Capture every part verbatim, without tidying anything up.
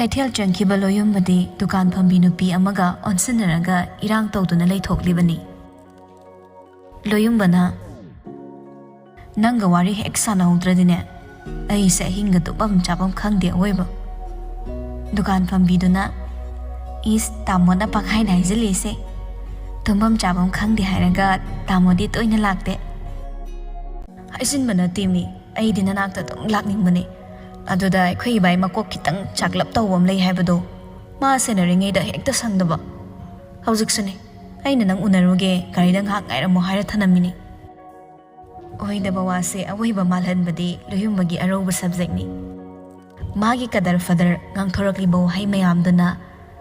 ꯀꯩꯊꯦꯜ ꯆꯪꯈꯤꯕ ꯂꯣꯌꯨꯝꯕꯗꯤ ꯗꯨꯀꯥꯟ ꯐꯝꯕꯤ ꯅꯨꯄꯤ ꯑꯃꯒ ꯑꯣꯟꯁꯤꯟꯅꯔꯒ ꯏꯔꯥꯡ ꯇꯧꯗꯨꯅ ꯂꯩꯊꯣꯛꯂꯤꯕꯅꯤ꯫ ꯂꯣꯌꯨꯝꯕꯅ, "ꯅꯪꯒ ꯋꯥꯔꯤ ꯍꯦꯛ ꯁꯥꯟꯅꯍꯧꯗ꯭ꯔꯗꯤꯅꯦ, ꯑꯩꯁꯦ ꯑꯍꯤꯡꯒ ꯇꯨꯝꯐꯝ ꯆꯥꯐꯝ ꯈꯪꯗꯦ ꯑꯋꯣꯏꯕ꯫" ꯗꯨꯀꯥꯟ ꯐꯝꯕꯤꯗꯨꯅ, "ꯏꯁ, ꯇꯥꯃꯣꯅ ꯄꯪꯍꯥꯏꯅ ꯍꯥꯏꯖꯤꯜꯂꯤꯁꯦ, ꯇꯨꯝꯐꯝ ꯆꯥꯐꯝ ꯈꯪꯗꯦ ꯍꯥꯏꯔꯒ ꯇꯥꯃꯣꯗꯤ ꯇꯣꯏꯅ ꯂꯥꯛꯇꯦ꯫" "ꯍꯥꯏꯖꯤꯟꯕ ꯅꯠꯇꯦ ꯃꯤ, ꯑꯩꯗꯤ ꯅꯅꯥꯛꯇ ꯑꯗꯨꯝ ꯂꯥꯛꯅꯤꯡꯕꯅꯦ꯫ ꯑꯗꯨꯗ ꯑꯩꯈꯣꯏ ꯏꯕꯥꯏ ꯃꯀꯣꯛ ꯈꯤꯇꯪ ꯆꯥꯛꯂꯞ ꯇꯧꯕ ꯑꯃ ꯂꯩ ꯍꯥꯏꯕꯗꯣ, ꯃꯥ ꯁꯦꯟꯅꯔꯤꯉꯩꯗ ꯍꯦꯛꯇ ꯁꯪꯗꯕ꯫ ꯍꯧꯖꯤꯛꯁꯨꯅꯦ, ꯑꯩꯅ ꯅꯪ ꯎꯅꯔꯨꯒꯦ, ꯒꯥꯔꯤꯗ ꯉꯥꯏꯍꯥꯛ ꯉꯥꯏꯔꯝꯃꯣ ꯍꯥꯏꯔ ꯊꯅꯝꯃꯤꯅꯤ꯫" ꯑꯣꯏꯗꯕ ꯋꯥꯁꯦ ꯑꯋꯣꯏꯕ ꯃꯥꯜꯍꯟꯕꯗꯤ ꯂꯣꯌꯨꯝꯕꯒꯤ ꯑꯔꯧꯕ ꯁꯕꯖꯦꯛꯅꯤ꯫ ꯃꯥꯒꯤ ꯀꯗꯔ ꯐꯗꯔ ꯉꯥꯡꯊꯣꯔꯛꯂꯤꯕ ꯋꯥꯍꯩ ꯃꯌꯥꯝꯗꯨꯅ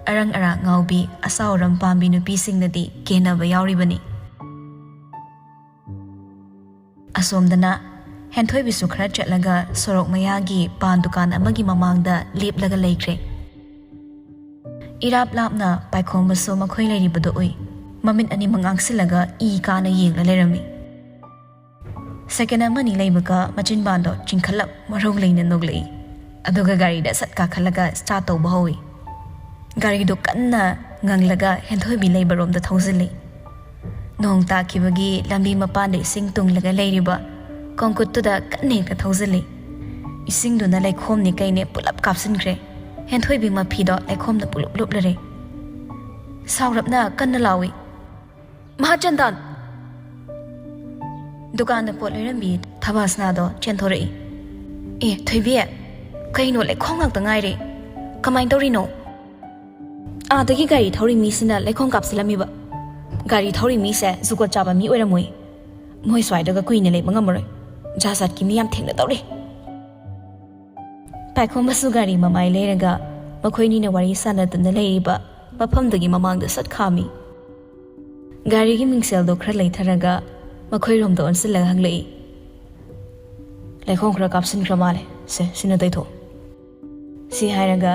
ꯑꯔꯪ ꯑꯔꯥꯛ ꯉꯥꯎꯕꯤ, ꯑꯁꯥꯎ ꯑꯔꯝ ꯄꯥꯝꯕꯤ ꯅꯨꯄꯤꯁꯤꯡꯅꯗꯤ ꯀꯦꯟꯅꯕ ꯌꯥꯎꯔꯤꯕꯅꯤ꯫ ꯑꯁꯣꯝꯗꯅ ꯍꯦꯟꯊꯣꯏꯕꯤꯁꯨ ꯈꯔ ꯆꯠꯂꯒ ꯁꯣꯔꯣꯛ ꯃꯌꯥꯒꯤ ꯄꯥꯟ ꯗꯨꯀꯥꯟ ꯑꯃꯒꯤ ꯃꯃꯥꯡꯗ ꯂꯦꯞꯂꯒ ꯂꯩꯈ꯭ꯔꯦ꯫ ꯏꯔꯥꯞ ꯂꯥꯞꯅ ꯄꯥꯏꯈꯣꯝꯕꯁꯨ ꯃꯈꯣꯏ ꯂꯩꯔꯤꯕꯗꯨ ꯎꯏ꯫ ꯃꯃꯤꯠ ꯑꯅꯤꯃꯛ ꯉꯥꯡꯁꯤꯜꯂꯒ ꯏ ꯀꯥꯅ ꯌꯦꯡꯂ ꯂꯩꯔꯝꯃꯤ꯫ ꯁꯦꯀꯦꯟ ꯑꯃꯅꯤ ꯂꯩꯕꯒ ꯃꯆꯤꯟꯕꯥꯟꯗꯣ ꯆꯤꯡꯈꯠꯂꯞ ꯃꯔꯧ ꯂꯩꯅ ꯅꯣꯛꯂꯛꯏ꯫ ꯑꯗꯨꯒ ꯒꯥꯔꯤꯗ ꯁꯠ ꯀꯥꯈꯠꯂꯒ ꯁ꯭ꯇꯥꯔꯠ ꯇꯧꯕ ꯍꯧꯏ꯫ ꯒꯥꯔꯤꯗꯨ ꯀꯟꯅ ꯉꯪꯂꯒ ꯍꯦꯟꯊꯣꯏꯕꯤ ꯂꯩꯕꯔꯣꯝꯗ ꯊꯧꯖꯤꯜꯂꯤ꯫ ꯅꯣꯡ ꯇꯥꯈꯤꯕꯒꯤ ꯂꯝꯕꯤ ꯃꯄꯥꯟꯗ ꯏꯁꯤꯡ ꯇꯨꯡꯂꯒ ꯂꯩꯔꯤꯕ ꯀꯣꯡꯀꯨꯠꯇꯨꯗ ꯀꯟꯅ ꯍꯦꯛꯇ ꯊꯧꯖꯤꯜꯂꯤ꯫ ꯏꯁꯤꯡꯗꯨꯅ ꯂꯩꯈꯣꯝꯅꯤ ꯀꯩꯅꯦ ꯄꯨꯂꯞ ꯀꯥꯞꯁꯤꯟꯈ꯭ꯔꯦ꯫ ꯍꯦꯟꯊꯣꯏꯕꯤ ꯃꯐꯤꯗꯣ ꯂꯩꯈꯣꯝꯅ ꯄꯨꯂꯞ ꯂꯨꯞꯂꯔꯦ꯫ ꯁꯥꯎꯔꯞꯅ ꯀꯟꯅ ꯂꯥꯎꯏ, "ꯃꯍꯥꯆꯟꯗꯥꯟ!" ꯗꯨꯀꯥꯟꯗ ꯄꯣꯠ ꯂꯩꯔꯝꯕꯤ ꯊꯕꯥꯁꯅꯥꯗꯣ ꯆꯦꯟꯊꯣꯔꯛꯏ꯫ "ꯑꯦ, ꯊꯣꯏꯕꯤ, ꯀꯩꯅꯣ ꯂꯩꯈꯣꯝ ꯉꯥꯛꯇ ꯉꯥꯏꯔꯦ꯫ ꯀꯃꯥꯏꯅ ꯇꯧꯔꯤꯅꯣ?" "ꯑꯥꯗꯒꯤ ꯒꯥꯔꯤ ꯊꯧꯔꯤ ꯃꯤꯁꯤꯅ ꯂꯩꯈꯣꯝ ꯀꯥꯞꯁꯤꯜꯂꯝꯃꯤꯕ꯫ ꯒꯥꯔꯤ ꯊꯧꯔꯤ ꯃꯤꯁꯦ ꯖꯨꯒꯣꯠ ꯆꯥꯕ ꯃꯤ ꯑꯣꯏꯔꯝꯃꯣꯏ꯫ ꯃꯣꯏ ꯁ꯭ꯋꯥꯏꯗꯒ ꯀꯨꯏꯅ ꯂꯩꯕ ꯉꯝꯃꯔꯣꯏ꯫ ꯖꯥꯠ ꯖꯥꯠꯀꯤ ꯃꯤ ꯌꯥꯝ ꯊꯦꯡꯅꯗꯧꯔꯦ꯫" ꯄꯥꯏꯈꯣꯝꯕꯁꯨ ꯒꯥꯔꯤ ꯃꯃꯥꯏ ꯂꯩꯔꯒ ꯃꯈꯣꯏꯅꯤꯅ ꯋꯥꯔꯤ ꯁꯥꯟꯅꯗꯨꯅ ꯂꯩꯔꯤꯕ ꯃꯐꯝꯗꯨꯒꯤ ꯃꯃꯥꯡꯗ ꯁꯠ ꯈꯥꯝꯃꯤ꯫ ꯒꯥꯔꯤꯒꯤ ꯃꯤꯡꯁꯦꯜꯗꯣ ꯈꯔ ꯂꯩꯊꯔꯒ ꯃꯈꯣꯏꯔꯣꯝꯗ ꯑꯣꯟꯁꯤꯜꯂꯒ ꯍꯪꯂꯛꯏ, "ꯂꯩꯈꯣꯝ ꯈꯔ ꯀꯥꯞꯁꯤꯟꯈ꯭ꯔ ꯃꯥꯜꯂꯦ꯫ ꯁꯦ, ꯁꯤꯅ ꯇꯩꯊꯣꯛ꯫" ꯁꯤ ꯍꯥꯏꯔꯒ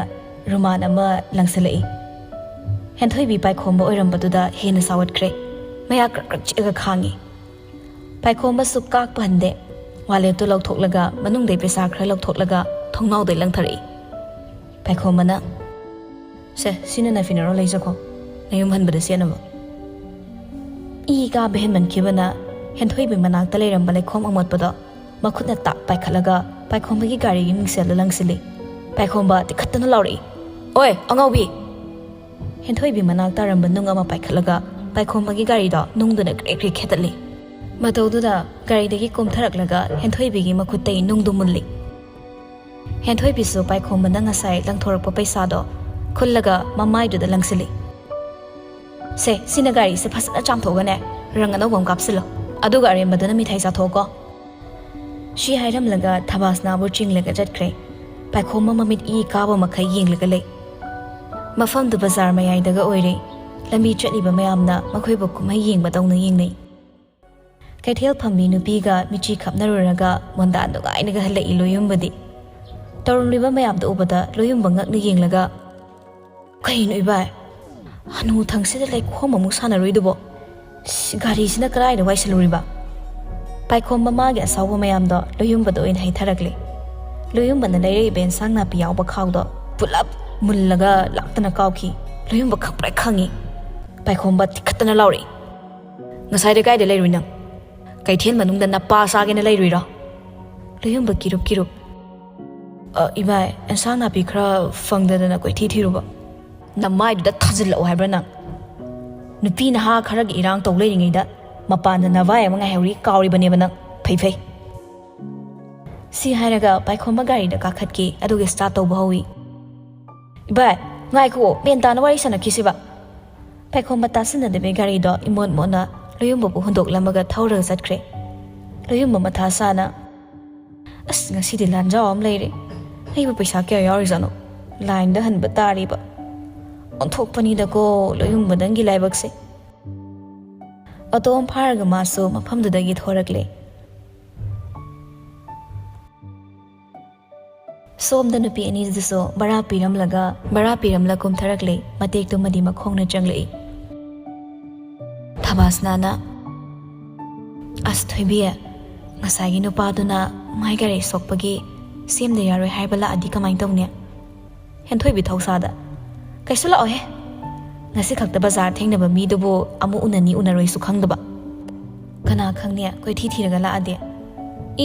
ꯔꯨꯃꯥꯟ ꯑꯃ ꯂꯪꯁꯤꯜꯂꯛꯏ꯫ ꯍꯦꯟꯊꯣꯏꯕꯤ ꯄꯥꯏꯈꯣꯝꯕ ꯑꯣꯏꯔꯝꯕꯗꯨꯗ ꯍꯦꯟꯅ ꯁꯥꯎꯒꯠꯈ꯭ꯔꯦ꯫ ꯃꯌꯥ ꯀ꯭ꯔꯛ ꯀ꯭ꯔꯛ ꯆꯤꯛꯑꯒ ꯈꯥꯡꯉꯤ꯫ ꯄꯥꯏꯈꯣꯝꯕꯁꯨ ꯀꯥꯛꯄ ꯍꯟꯗꯦ꯫ ꯋꯥꯂꯦꯠꯇꯨ ꯂꯧꯊꯣꯛꯂꯒ ꯃꯅꯨꯡꯗꯩ ꯄꯩꯁꯥ ꯈꯔ ꯂꯧꯊꯣꯛꯂꯒ ꯊꯣꯡꯅꯥꯎꯗꯩ ꯂꯪꯊꯔꯛꯏ꯫ ꯄꯥꯏꯈꯣꯝꯕꯅ, "ꯁꯦ, ꯁꯤꯅ ꯅꯐꯤꯅꯔꯣ, ꯂꯩꯖꯈꯣ, ꯅꯌꯨꯝ ꯍꯟꯕꯗ ꯁꯦꯠꯅꯕ"꯫ ꯏ ꯀꯥꯕ ꯍꯦꯟꯃꯟꯈꯤꯕꯅ ꯍꯦꯟꯊꯣꯏꯕꯤ ꯃꯅꯥꯛꯇ ꯂꯩꯔꯝꯕ ꯂꯩꯈꯣꯝ ꯑꯃꯣꯠꯄꯗꯣ ꯃꯈꯨꯠꯅ ꯇꯥꯛ ꯄꯥꯏꯈꯠꯂꯒ ꯄꯥꯏꯈꯣꯝꯕꯒꯤ ꯒꯥꯔꯤꯒꯤ ꯃꯤꯡꯁꯦꯜꯗ ꯂꯪꯁꯤꯜꯂꯤ꯫ ꯄꯥꯏꯈꯣꯝꯕ ꯇꯤꯈꯠꯇꯅ ꯂꯥꯎꯔꯛꯏ, "ꯑꯣꯏ, ꯑꯉꯥꯎꯕꯤ!" ꯍꯦꯟꯊꯣꯏꯕꯤ ꯃꯅꯥꯛ ꯇꯥꯔꯝꯕ ꯅꯨꯡ ꯑꯃ ꯄꯥꯏꯈꯠꯂꯒ ꯄꯥꯏꯈꯣꯝꯕꯒꯤ ꯒꯥꯔꯤꯗꯣ ꯅꯨꯡꯗꯨꯅ ꯀ꯭ꯔꯦꯛ ꯀ꯭ꯔꯦꯛ ꯈꯦꯠꯇꯠꯂꯤ꯫ ꯃꯇꯧꯗꯨꯗ ꯒꯥꯔꯤꯗꯒꯤ ꯀꯨꯝꯊꯔꯛꯂꯒ ꯍꯦꯟꯊꯣꯏꯕꯤꯒꯤ ꯃꯈꯨꯠꯇꯩ ꯅꯨꯡꯗꯨ ꯃꯨꯜꯂꯤ꯫ ꯍꯦꯟꯊꯣꯏꯕꯤꯁꯨ ꯄꯥꯏꯈꯣꯝꯕꯅ ꯉꯁꯥꯏ ꯂꯪꯊꯣꯔꯛꯄ ꯄꯩꯁꯥꯗꯣ ꯈꯨꯜꯂꯒ ꯃꯃꯥꯏꯗꯨꯗ ꯂꯪꯁꯤꯜꯂꯤ꯫ "ꯁꯦ, ꯁꯤꯅ ꯒꯥꯔꯤꯁꯦ ꯐꯖꯅ ꯆꯥꯝꯊꯣꯛꯑꯒꯅꯦ, ꯔꯪ ꯑꯅꯧꯕ ꯑꯃ ꯀꯥꯞꯁꯤꯜꯂꯣ꯫ ꯑꯗꯨꯒ ꯑꯔꯦꯝꯕꯗꯨꯅ ꯃꯤꯊꯥꯏ ꯆꯥꯊꯣꯛꯑꯣꯀꯣ"꯫ ꯁꯤ ꯍꯥꯏꯔꯝꯂꯒ ꯊꯕꯥꯁꯅꯥꯕꯨ ꯆꯤꯡꯂꯒ ꯆꯠꯈ꯭ꯔꯦ꯫ ꯄꯥꯏꯈꯣꯝꯕ ꯃꯃꯤꯠ ꯏ ꯀꯥꯕ ꯃꯈꯩ ꯌꯦꯡꯂꯒ ꯂꯩ꯫ ꯃꯐꯝꯗꯨ ꯕꯖꯥꯔ ꯃꯌꯥꯏꯗꯒ ꯑꯣꯏꯔꯦ꯫ ꯂꯝꯕꯤ ꯆꯠꯂꯤꯕ ꯃꯌꯥꯝꯅ ꯃꯈꯣꯏꯕꯨ ꯀꯨꯝꯍꯩ ꯌꯦꯡꯕꯗꯧꯅ ꯌꯦꯡꯅꯩ꯫ ꯀꯩꯊꯦꯜ ꯐꯝꯕꯤ ꯅꯨꯄꯤꯒ ꯃꯤꯆꯤ ꯈꯞꯅꯔꯨꯔꯒ ꯃꯣꯟꯗꯥ ꯅꯨꯡꯉꯥꯏꯅꯒ ꯍꯜꯂꯛꯏ ꯂꯣꯌꯨꯝꯕꯗꯤ꯫ ꯇꯧꯔꯝꯂꯤꯕ ꯃꯌꯥꯝꯗꯨ ꯎꯕꯗ ꯂꯣꯌꯨꯝꯕ ꯉꯛꯅ ꯌꯦꯡꯂꯒ, "ꯀꯩꯅꯣ ꯏꯕꯥꯏ? ꯍꯅꯨ ꯊꯪꯁꯤꯗ ꯂꯩꯈꯣꯝ ꯑꯃꯨꯛ ꯁꯥꯟꯅꯔꯨꯏꯗꯨꯕꯣ? ꯁꯤ ꯒꯥꯔꯤꯁꯤꯅ ꯀꯗꯥꯏꯗ ꯋꯥꯏꯁꯜꯂꯨꯔꯤꯕ?" ꯄꯥꯏꯈꯣꯝꯕ ꯃꯥꯒꯤ ꯑꯁꯥꯎꯕ ꯃꯌꯥꯝꯗꯣ ꯂꯣꯌꯨꯝꯕꯗ ꯑꯣꯏꯅ ꯍꯩꯊꯔꯛꯂꯦ꯫ ꯂꯣꯌꯨꯝꯕꯅ ꯂꯩꯔꯛꯏꯕ ꯑꯦꯟꯁꯥꯡ ꯅꯥꯄꯤ ꯌꯥꯎꯕ ꯈꯥꯎꯗꯣ ꯄꯨꯂꯞ ꯃꯨꯜꯂꯒ ꯂꯥꯛꯇꯅ ꯀꯥꯎꯈꯤ꯫ ꯂꯣꯌꯨꯝꯕ ꯈꯪꯄ꯭ꯔꯦꯛ ꯈꯪꯉꯤ꯫ ꯄꯥꯏꯈꯣꯝꯕ ꯇꯤꯈꯠꯇꯅ ꯂꯥꯎꯔꯛꯏ, "ꯉꯁꯥꯏꯗ ꯀꯥꯏꯗ ꯂꯩꯔꯨꯏ ꯅꯪ? ꯀꯩꯊꯦꯜ ꯃꯅꯨꯡꯗ ꯅꯄꯥ ꯆꯥꯒꯦꯅ ꯂꯩꯔꯨꯏꯔꯣ?" ꯂꯣꯌꯨꯝꯕ ꯀꯤꯔꯨꯞ ꯀꯤꯔꯨꯞ, "ꯑ, ꯏꯕꯥꯏ, ꯑꯦꯟꯁꯥꯡ ꯅꯥꯄꯤ ꯈꯔ ꯐꯪꯗꯗꯅ ꯀꯣꯏꯊꯤ ꯊꯤꯔꯨꯕ"꯫ "ꯅꯃꯥꯏꯗꯨꯗ ꯊꯥꯖꯤꯜꯂꯛꯑꯣ ꯍꯥꯏꯕ꯭ꯔꯥ ꯅꯪ? ꯅꯨꯄꯤ ꯅꯍꯥ ꯈꯔꯒꯤ ꯏꯔꯥꯡ ꯇꯧ ꯂꯩꯔꯤꯉꯩꯗ ꯃꯄꯥꯟꯗ ꯅꯚꯥꯏ ꯑꯃ ꯉꯥꯏꯍꯧꯔꯤ ꯀꯥꯎꯔꯤꯕꯅꯦꯕ ꯅꯪ꯫ ꯐꯩ ꯐꯩ"꯫ ꯁꯤ ꯍꯥꯏꯔꯒ ꯄꯥꯏꯈꯣꯝꯕ ꯒꯥꯔꯤꯗ ꯀꯥꯈꯠꯈꯤ, ꯑꯗꯨꯒ ꯁ꯭ꯇꯥꯔꯠ ꯇꯧꯕ ꯍꯧꯏ꯫ "ꯏꯕꯥꯏ, ꯉꯥꯏꯈꯨꯑꯣ, ꯃꯦꯟ ꯇꯥꯅ ꯋꯥꯔꯤ ꯁꯥꯟꯅꯈꯤꯁꯤꯕ"꯫ ꯄꯥꯏꯈꯣꯝꯕ ꯇꯥꯁꯤꯟꯅꯗꯕꯤ ꯒꯥꯔꯤꯗꯣ ꯏꯃꯣꯠ ꯃꯣꯠꯅ ꯂꯣꯌꯨꯝꯕꯕꯨ ꯍꯨꯟꯗꯣꯛꯂꯝꯃꯒ ꯊꯧꯔꯒ ꯆꯠꯈ꯭ꯔꯦ꯫ ꯂꯣꯌꯨꯝꯕ ꯃꯊꯥ ꯁꯥꯅ, "ꯑꯁ, ꯉꯁꯤꯗꯤ ꯂꯥꯟꯖꯥꯎ ꯑꯃ ꯂꯩꯔꯦ꯫ ꯑꯩꯕꯨ ꯄꯩꯁꯥ ꯀꯌꯥ ꯌꯥꯎꯔꯤꯖꯥꯠꯅꯣ? ꯂꯥꯏꯟꯗ ꯍꯟꯕ ꯇꯥꯔꯤꯕ꯫ ꯑꯣꯟꯊꯣꯛꯄꯅꯤꯗꯀꯣ ꯂꯣꯌꯨꯝꯕ ꯅꯪꯒꯤ ꯂꯥꯏꯕꯛꯁꯦ"꯫ ꯑꯣꯇꯣ ꯑꯃ ꯐꯥꯔꯒ ꯃꯥꯁꯨ ꯃꯐꯝꯗꯨꯗꯒꯤ ꯊꯣꯔꯛꯂꯦ꯫ ꯁꯣꯝꯗ ꯅꯨꯄꯤ ꯑꯅꯤꯗꯨꯁꯨ ꯕꯔꯥ ꯄꯤꯔꯝꯂꯒ, ꯕꯔꯥ ꯄꯤꯔꯝꯂ ꯀꯨꯝꯊꯔꯛꯂꯦ꯫ ꯃꯇꯦꯛꯇꯨꯃꯗꯤ ꯃꯈꯣꯡꯅ ꯆꯪꯂꯛꯏ꯫ ꯊꯕꯥꯁꯅꯥꯅ, "ꯑꯁ ꯊꯣꯏꯕꯤ, ꯉꯁꯥꯏꯒꯤ ꯅꯨꯄꯥꯗꯨꯅ ꯃꯥꯏ ꯒꯥꯔꯤ ꯁꯣꯛꯄꯒꯤ ꯁꯦꯝꯗ ꯌꯥꯔꯣꯏ ꯍꯥꯏꯕ ꯂꯥꯛꯑꯗꯤ ꯀꯃꯥꯏꯅ ꯇꯧꯅꯤ?" ꯍꯦꯟꯊꯣꯏꯕꯤ ꯊꯧꯁꯥꯗ, "ꯀꯩꯁꯨ ꯂꯥꯛꯑꯣꯍꯦ꯫ ꯉꯁꯤ ꯈꯛꯇ ꯕꯖꯥꯔ ꯊꯦꯡꯅꯕ ꯃꯤꯗꯨꯕꯨ ꯑꯃꯨꯛ ꯎꯅꯅꯤ ꯎꯅꯔꯣꯏꯁꯨ ꯈꯪꯗꯕ꯫ ꯀꯅꯥ ꯈꯪꯅꯤ, ꯀꯣꯏꯊꯤ ꯊꯤꯔꯒ ꯂꯥꯛꯑꯗꯤ꯫